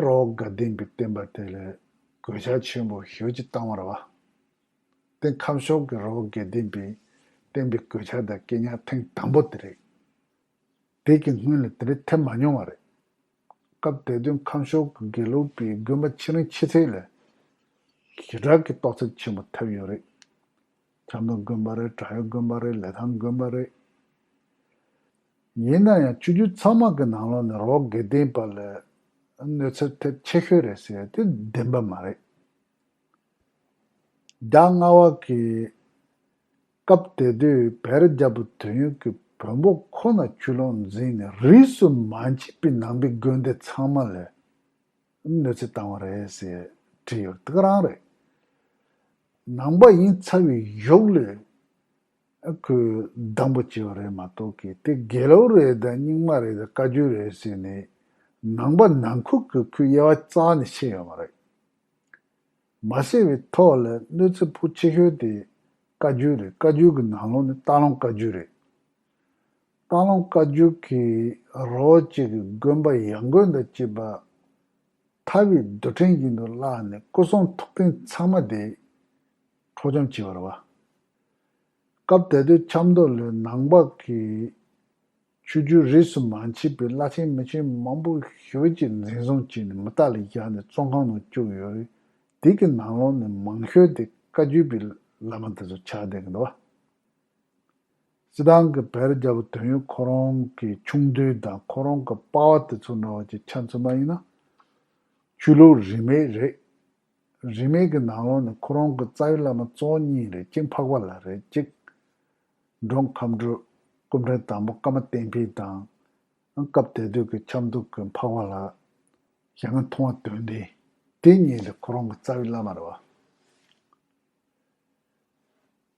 རི་བོ་དགེ་ལྡན་པའི་བསྟན་པ་དེ་ལ་གོད་ཆག་ཆེན་པོ་ཞེ་པོ་ཅིག་བཏང་བ་རེད་བ། དེ་ཁམས་ཕྱོགས་ཀྱི་རི་བོ་དགེ་ལྡན་པའི་བསྟན་པའི་གོད་ཆག་དང་སྐད་ཉར་ཐེངས་དང་པོ་དེ་རེད། དེ་གི་སྔོན་ལ་དེ་འདྲ་ཐེབས་མ་མྱོང་བ་རེད། སྐབས་དེ་དུས་ཁམས་ཕྱོགས་ཀྱི་དགེ་ལུགས་པའི་དགོན་པ་ཆེ་རིང་ཆེ་ཚད་ལ་ཞེ་དྲག་གི་རྟོག་འཚབ་ཆེན་པོ་ཐེབས་ཡོད་རེད། ཆབ་མདོ་དགོན་པ་རེད། བྲག་གཡབ་དགོན་པ་རེད། ལི་ཐང་དགོན་པ་རེད། ཡིན་ན་ཡང་ཆོས་བརྒྱུད་ཚང་མ་གི་ནང་ལོགས་ནས་རི་བོ་དགེ་ལྡན་པ་ལ་གནོད་འཚེ་ཐེབས་ཆེ་ཤོས་རེད་ཟེར་ཡ་དེ་བདེན་པ་མ་རེད། རྒྱ་ལྔ་པ་གི་སྐབས་དེ་དུས་བལ་རྒྱལ་པོ་དོན་ཡོད་ཀྱིས་བོན་པོ་ཁོ་ན་ཆོས་ལུགས་འཛིན་ནས་རིས་སུ་མ་ཆད་པའི་ནང་པའི་དགོན་སྡེ་ཚང་མ་ལ་གནོད་འཚེ་བཏང་བ་རེད་ཟེར་བྲིས་ཡོད། དེ་ག་རང་རེད། ནང་པ་ཡིན་ཚར་བའི་གཞུག་ལ་ཁོས་སྡང་པོ་བྱས་པ་རེད་མ་གཏོགས་ཀྱི་དེ་དགེ་ལུགས་རེད་དང་རྙིང་མ་རེད་དང་བཀའ་བརྒྱུད་རེད་ཟེར་ནས་ནང་པ་ནང་ཁུལ་གྱི་ཁོའི་དབྱེ་བ་རྩ་ནས་ཕྱེ་ཡོད་མ་རེད། མ་བསད་པའི་ཐོག་ལ་གནོད་འཚེ་ཕོག་ཆེ་ཤོས་དེ་བཀའ་བརྒྱུད་རེད། བཀའ་བརྒྱུད་ཀྱི་ནང་ལོགས་ནས་སྟག་ལུང་བཀའ་བརྒྱུད་རེད། སྟག་ལུང་བཀའ་བརྒྱུད་ཀྱིས་རི་བོ་གཅིག་གི་དགོན་པ་ཡང་དགོན་དང་བཅས་པ་ཐར་པའི་རྡུལ་ཕྲན་བཞིན་དུ་བརླགས་ནས་སྐུ་གསུང་ཐུགས་རྟེན་ཚང་མ་དེ་འཕྲོག་བཅོམ་བྱས་པ་རེད་བ། སྐབས་དེ་དུས་ཆབ་མདོ་ལ་ནང་པ་གི་ཆོས་བརྒྱུད་རིས་སུ་མ་ཆད་པའི་བླ་ཆེན་མི་ཆེན་མང་པོ་ཞེ་པོ་ཅིག་འཛིན་བཟུང་བྱས་ནས་མུ་མཐའ་ལ་བཞག་ནས་བཙོན་ཁང་ནང་བཅུག་ཡོད་རེད། དེ་གི་ནང་ལོགས་ནས་མང་ཤོས་དེ་བཀའ་བརྒྱུད་པའི་བླ་མ་དེ་ཚོ་ཆགས་བསྡད་ཀྱི་འདུག་བ། སྤྱིར་བཏང་གི་བལ་རྒྱལ་པོ་དོན་ཡོད་ཁོ་རང་གི་ཆུང་དུས་དང་ཁོ་རང་གི་པ་ཕ་དེ་ཚོ་འདྲ་བ་ཅིག་ཆ་མཚོན་པ་ཡིན་ན། ཆོས་ལུགས་རིས་མེད་རེད། རིས་མེད་ཀྱི་ནང་ལོགས་ནས་ཁོ་རང་གི་རྩ་བའི་བླ་མ་གཙོ་བོ་གཉིས་རེད། གཅིག་འཕགས་པ་ལྷ་རེད། གཅིག་འབྲོང་ཁམས་སྤྲུལ་སྐུ་ཕྲེང་དང་པོ་ཀརྨ་བསྟན་འཕེལ་དང་། སྐབས་དེ་དུས་ཀྱི་ཆབ་མདོ་གི་འཕགས་པ་ལྷ་ཞལ་སྔ་མཐོང་བ་དོན་ལྡན། དེ་གཉིས་ལས་ཁོ་རང་གི་རྩ་བའི་བླ་མ་རེད་བ།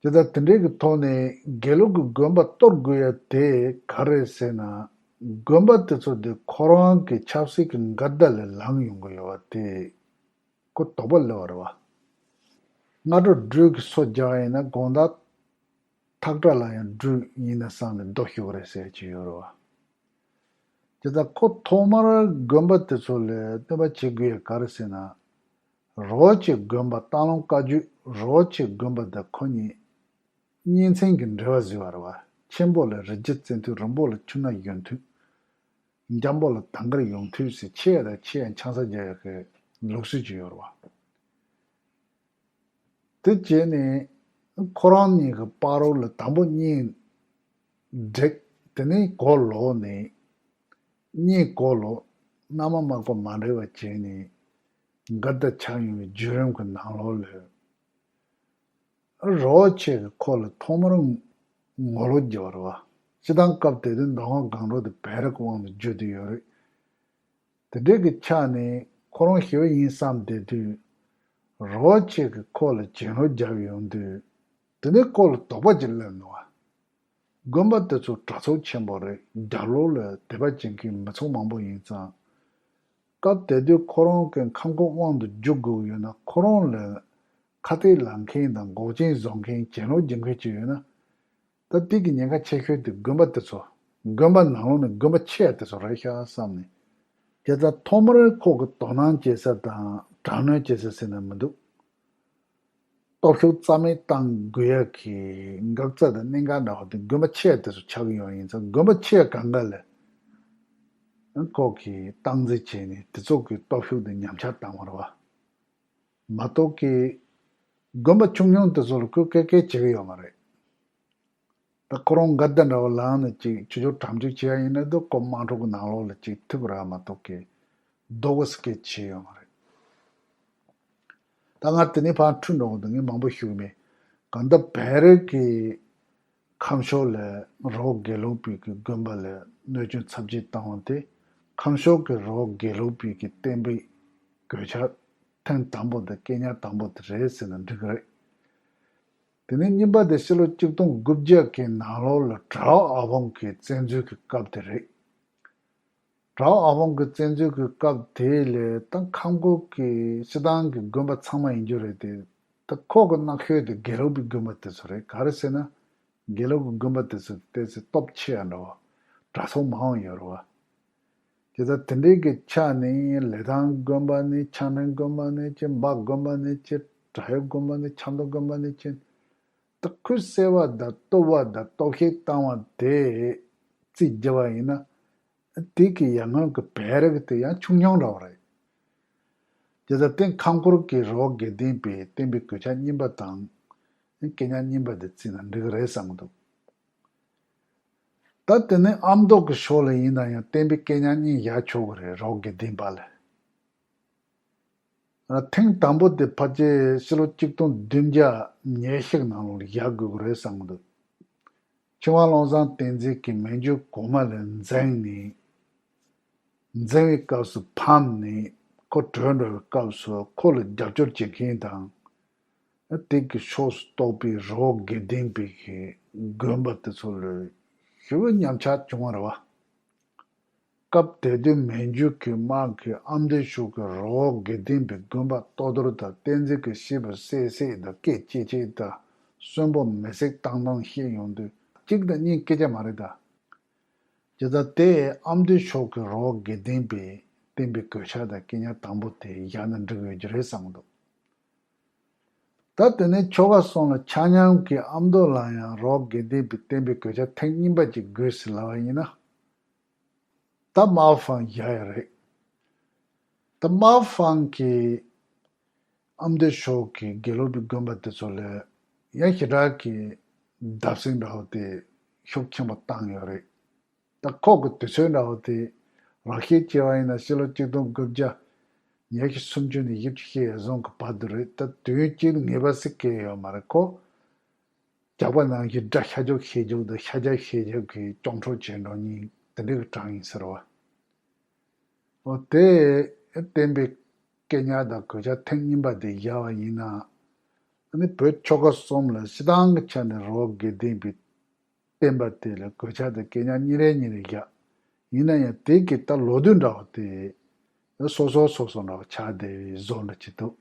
དེ་ལྟར་དེ་འདྲའི་གི་ཐོག་ནས་དགེ་ལུགས་ཀྱི་དགོན་པ་གཏོར་དགོས་ཡ་དེ་ག་རེད་ཟེར་ན། དགོན་པ་དེ་ཚོ་དེ་ཁོ་རང་གི་ཆབ་སྲིད་ཀྱི་འགལ་ཟླ་ལས་ལངས་ཡོང་གི་ཡོད་པ་དེ་ཁོ་དོགས་པ་སླེབས་པ་རེད་བ། སྔ་དྲོ་སྦྲུལ་གྱི་སོ་རྒྱག་ཡིན་ན་དགོང་དག་ཐག་སྒྲ་ལ་ཡང་སྦྲུལ་ཡིན་ན་བསམ་ནས་རྡོ་གཞུ་གི་རེད་ཟེར་གྱི་ཡོད་རེད་བ། དེ་ལྟར་ཁོ་ཐོག་མར་དགོན་པ་དེ་ཚོ་ལ་གནོད་པ་བྱེད་དགོས་ཡ་ག་རེ་ཟེར་ན། རི་བོ་ཆེ་དགོན་པ་སྟག་ལུང་བཀའ་བརྒྱུད། རི་བོ་ཆེ་དགོན་པ་དང་ཁོ་གཉིས་གཉེན་ཚན་གྱི་འབྲེལ་བ་བཟོས་པ་རེད་བ། ཆེན་པོ་ལ་རི་རྒྱལ་བཙན་མཐུ། རིན་པོ་ལ་ཆུ་སྣ་གཞོན་མཐུ། འཇམ་པོ་ལ་དང་དཀར་ཡོང་མཐུ་ཟེར་ཆེ་ཡ་དང་ཆེ་ཡ་ཆང་ས་རྒྱག་ཡ་གི་ལུགས་སྲོལ་ཅིག་ཡོད་རེད་བ། དེ་བྱས་ནས་ཁོ་རང་གཉིས་ཀྱི་བར་ལ་དང་པོ་གཉེན་སྒྲིག་དེ་ནས་གོ་ལོག་ནས་གཉེན་གོ་ལོག་མནའ་མ་མ་གོ་མ་འབྲེལ་བ་བྱས་ནས་འགལ་ཟླ་ཆགས་ཡོང་བའི་བརྒྱུད་རིམ་གྱི་ནང་ལོགས་ལ། རི་བོ་ཆེ་གིས་ཁོ་ལ་ཐོག་མར་ངོ་ལོག་བརྒྱབ་པ་རེད་བ། སྤྱིར་བཏང་སྐབས་དེ་དུས་མདོ་སྔགས་སྒང་དྲུག་དེ་བལ་རི་གི་དབང་དུ་བསྒྱུར་བསྡད་ཡོད་རེད། དེ་འདྲའི་གི་ཆ་ནས་ཁོ་རང་ཞི་བ་ཡིན་བསམ་བསྡད་དུས། རི་བོ་ཆེ་གིས་ཁོ་ལ་གྱེན་ལོག་བརྒྱབ་ཡོང་དུས། དེ་ནས་ཁོ་ལ་དོགས་པ་ཅིག་སླེབས་འདུག་བ། དགོན་པ་དེ་ཚོ་གྲྭ་ཚོགས་ཆེན་པོ་རེད། རྒྱབ་ལོགས་ལ་དད་པ་བྱེད་མཁན་མི་ཚོགས་མང་པོ་ཡིན་ཙང་། སྐབས་དེ་དུས་ཁོ་རང་གི་ཁམས་ཁོངས་དབང་དུ་བསྒྱུར་དགོས་ཡོད་ན། ཁོ་རང་ལ་ཁ་གཏད་ལངས་མཁན་དང་འགོག་རྐྱེན་བཟོ་མཁན་གྱེན་ལོག་རྒྱག་མཁན་ཅིག་ཡོད་ན། ད་དེ་གི་ཉེན་ཁ་ཆེ་ཤོས་དེ་དགོན་པ་དེ་ཚོ། དགོན་པ་ནང་ལོགས་ནས་དགོན་པ་ཆེ་བ་དེ་ཚོ་རེད་ཤག་བསམ་ནས། དེ་ལྟར་ཐོག་མར་ཁོ་གི་དོ་སྣང་བྱེད་ས་དང་དྲག་གནོན་བྱེད་ས་ཟེར་ན་མི་འདུག་སྟོབས་ཤུགས་རྩ་མེད་བཏང་དགོས་ཡ་གི་འགག་རྩ་དང་གནད་འགག་འདྲ་བ་དེ་དགོན་པ་ཆེ་བ་དེ་ཚོ་ཆགས་ཀྱི་ཡོད་ཡིན་ཙང་། དགོན་པ་ཆེ་བ་གང་ག་ལ་ཁོ་གིས་སྟངས་འཛིན་བྱས་ནས་དེ་ཚོ་གི་སྟོབས་ཤུགས་དེ་ཉམས་ཆག་བཏང་བ་རེད་བ། མ་གཏོགས་ཀྱི་དགོན་པ་ཆུང་ཆུང་དེ་ཚོ་ལ་ཁོས་སྐད་སྐད་བྱེད་ཀྱི་ཡོད་མ་རེད། ད་ཁོ་རང་འགལ་ཟླ་འདྲ་བ་ལངས་ནས་ཅིག་ཆུ་ཆུ་གྲམ་ཆུ་བྱེད་ཡ་ཡིན་ན། ད་ཁོ་དམག་འཁྲུག་གི་ནང་ལོགས་ལ་ཅིག་ཐུག་ར་མ་གཏོགས་ཀྱི་ལྡོག་གི་སྐད་བྱེད་ཡོད་མ་རེད། ད་ང་དེ་ནས་ཕར་འཁྲུལ་འགྲོ་གི་འདུག་ངས་མང་པོ་ཞུ་གི་མེད། གང་ལྟར་བལ་རི་གི་ཁམས་ཕྱོགས་ལ་རི་བོ་དགེ་ལུགས་པའི་གི་དགོན་པ་ལ་གནོད་སྐྱོན་ཚབས་ཆེ་བཏང་བ་དེ། ཁམས་ཕྱོགས་ཀྱི་རི་བོ་དགེ་ལུགས་པའི་གི་བསྟན་པའི་ གོད་ཆག་ཐེངས་དང་པོ་དང་སྐད་ཉར་དང་པོ་དེ་རེད་ཟེར་ན་འགྲིག་གི་རེད། དེ་ནས་གཉིས་པ་དེ་ཕྱི་ལོ་ཆིག་སྟོང་དགུ་བརྒྱ་གི་ནང་ལོགས་ལ་གྲའོ་ཨ་བོང་གི་བཙན་འཛུལ་གྱི་སྐབས་དེ་རེད། གྲའོ་ཨ་བོང་གི་བཙན་འཛུལ་གྱི་སྐབས་དེ་ལས་ད་ཁམས་ཁུལ་གྱི་སྤྱིར་བཏང་གི་དགོན་པ་ཚང་མ་ཡིན་རྒྱུ་རེད་དེ། ད་ཁོ་གི་ནག་ཤོས་དེ་དགེ་ལུགས་པའི་དགོན་པ་དེ་ཚོ་རེད། ག་རེ་ཟེར་ན། དགེ་ལུགས་ཀྱི་དགོན་པ་དེ་ཚོ་ཏོག་ཙམ་སྟོབས་ཆེ་ཡ་འདྲ་བ། གྲྭ་ཚང་མང་བ་ཡོད་རེད་བ། དེ་ལྟར་དེ་འདྲའི་གི་ཆ་ནས་ལི་ཐང་དགོན་པ་ནས་ཆང་འདྲེན་དགོན་པ་ནས་ཅི། འབའ་དགོན་པ་ནས་ཅི། བྲག་གཡབ་དགོན་པ་ནས་ཆབ་མདོ་དགོན་པ་ནས་ཅི། ད་ཁུལ་བསལ་བ་དང་གཏུབ་པ་དང་གཏོར་བཤིག་བཏང་བ་དེ་རྩིས་རྒྱག་པ་ཡིན་ན། དེ་གི་ཡར་སྔོན་གྱི་བེ་རག་དེ་ཡང་ཆུང་ཆུང་འདྲ་བ་རེད། དེ་ལྟར་དེ་ཁམས་ཁུལ་གྱི་རི་བོ་དགེ་ལྡན་པའི་བསྟན་པའི་གོད་ཆག་གཉིས་པ་དང་སྐད་ཉར་གཉིས་པ་དེ་བརྩིས་ན་འགྲིག་གི་རེད་བསམ་གྱི་འདུག་ད་དེ་ནས་ཨ་མདོ་གི་ཕྱོགས་ལ་ཡིན་ན་ཡང་བསྟན་པའི་སྐད་ཉར་གཉིས་བཞག་ཆོག་གི་རེད། རི་བོ་དགེ་ལྡན་པ་ལ། ཐེངས་དང་པོ་དེ་ཕལ་ཆེར་ཕྱི་ལོ་ཆིག་སྟོང་བདུན་བརྒྱ་ཉེར་གཅིག་ནང་ལོགས་ལ་བཞག་དགོས་ཀྱི་རེད་བསམ་གྱི་འདུག་ཆོས་དབང་བློ་བཟང་བསྟན་འཛིན་གྱི་མན་ཇུ་གོང་མ་ལ་འཛེམས་ནས། འཛེམ་བའི་སྐབས་སུ་ཕམ་ནས་ཁོ་བྲོས་འགྲོ་བའི་སྐབས་སུ་ཁོ་ལ་རྒྱབ་སྐྱོར་བྱེད་མཁན་དང་། དེ་གི་ཕྱོགས་སུ་གཏོགས་པའི་རི་བོ་དགེ་ལྡན་པའི་གི་དགོན་པ་དེ་ཚོ་ལ་ཞེ་པོ་ཉམས་ཆག་བྱུང་བ་རེད་བ། སྐབས་དེ་དུས་མན་ཇུ་གི་དམག་གིས་ཨ་མདོའི་ཕྱོགས་ཀྱི་རི་བོ་དགེ་ལྡན་པའི་དགོན་པ་གཏོར་གཏོར་དང་བསྟན་འཛིན་གྱི་སྐྱེས་བུ་བསད་བསད་དང་སྐད་ཅིག་ཅིག་དང་གསོན་པོ་མེ་བསྲེགས་བཏང་བཏང་བཤད་ཡོང་དུས་གཅིག་དང་གཉིས་སྐད་ཆ་མ་རེད་ད། ཇི་ལྟར་དེས་ཨ་མདོའི་ཕྱོགས་ཀྱི་རི་བོ་དགེ་ལྡན་པའི་བསྟན་པའི་གོད་ཆག་དང་སྐད་ཉར་དང་པོ་དེ་བཞག་ན་འགྲིག་ཡོད་ཀྱི་རེད་བསམ་གྱི་འདུག་ད་དེ་ནས་ཆོལ་ཁ་གསུམ་ལ་ཆ་མཉམ་གྱི་ཨ་མདོ་ལ་ཡང་རི་བོ་དགེ་ལྡན་པའི་བསྟན་པའི་གོད་ཆག་ཐེངས་གཉིས་པ་ཅིག་དགོས་ཟེར་ལབ་པ་ཡིན་ན། ད་མའོ་ཧྥང་བཞག་ཡ་རེད། ད་མའོ་ཧྥང་གིས་ཨ་མདོའི་ཕྱོགས་ཀྱི་དགེ་ལུགས་པའི་དགོན་པ་དེ་ཚོ་ལ་ཡང་ཞེ་དྲག་གི་བརྡབ་གསིག་འདྲ་བོ་དེ་ཤུགས་ཆེན་པོ་བཏང་ཡོད་རེད། ད་ཁོ་གི་དུས་ཚོད་འདྲ་བོ་དེ་རགས་བཤད་བྱས་པ་ཡིན་ན་ཕྱི་ལོ་ཆིག་སྟོང་དགུ་བརྒྱ་ཉི་ཤུ་སུམ་ཅུ་ནས་བཞི་བཅུ་ཞེ་ཡར་སོང་གི་བར་དུ་རེད། ད་དུས་ཡུན་གཅིག་ངེས་པ་ཞིག་བསྐྱལ་ཡོད་མ་རེད་ཁོ། ཇག་པ་ནང་བཞིན་དགྲ་ཤ་རྒྱག་ཤེས་རྒྱུ་དང་ཤ་རྒྱག་ཤེས་རྒྱུ་གི་སྐྱོབ་འཕྲོ་བྱེད་འགྲོ་མཁན་དེ་འདྲ་གི་གྲས་ཡིན་ཟེར་བ། འོ་དེ་བསྟན་པའི་སྐད་ཉར་དང་གོད་ཆག་ཐེངས་གཉིས་པ་དེ་བཞག་པ་ཡིན་ན། ཨ་ནི་བོད་ཆོལ་ཁ་གསུམ་ལ་སྤྱིར་བཏང་གི་ཆ་ནས་རི་བོ་དགེ་ལྡན་པའི་བསྟན་པ་དེ་ལ་གོད་ཆག་དང་སྐད་ཉར་གཉིས་རེ་གཉིས་རེ་བཞག་ཡིན་ན་ཡང་དེ་གི་ད་ལོ་དུས་འདྲ་བ་དེ་སོ་སོ་སོ་སོ་འདྲ་བ་ཆགས་བསྡད་པའི་བཟོ་འདྲ་ཅིག་འདུག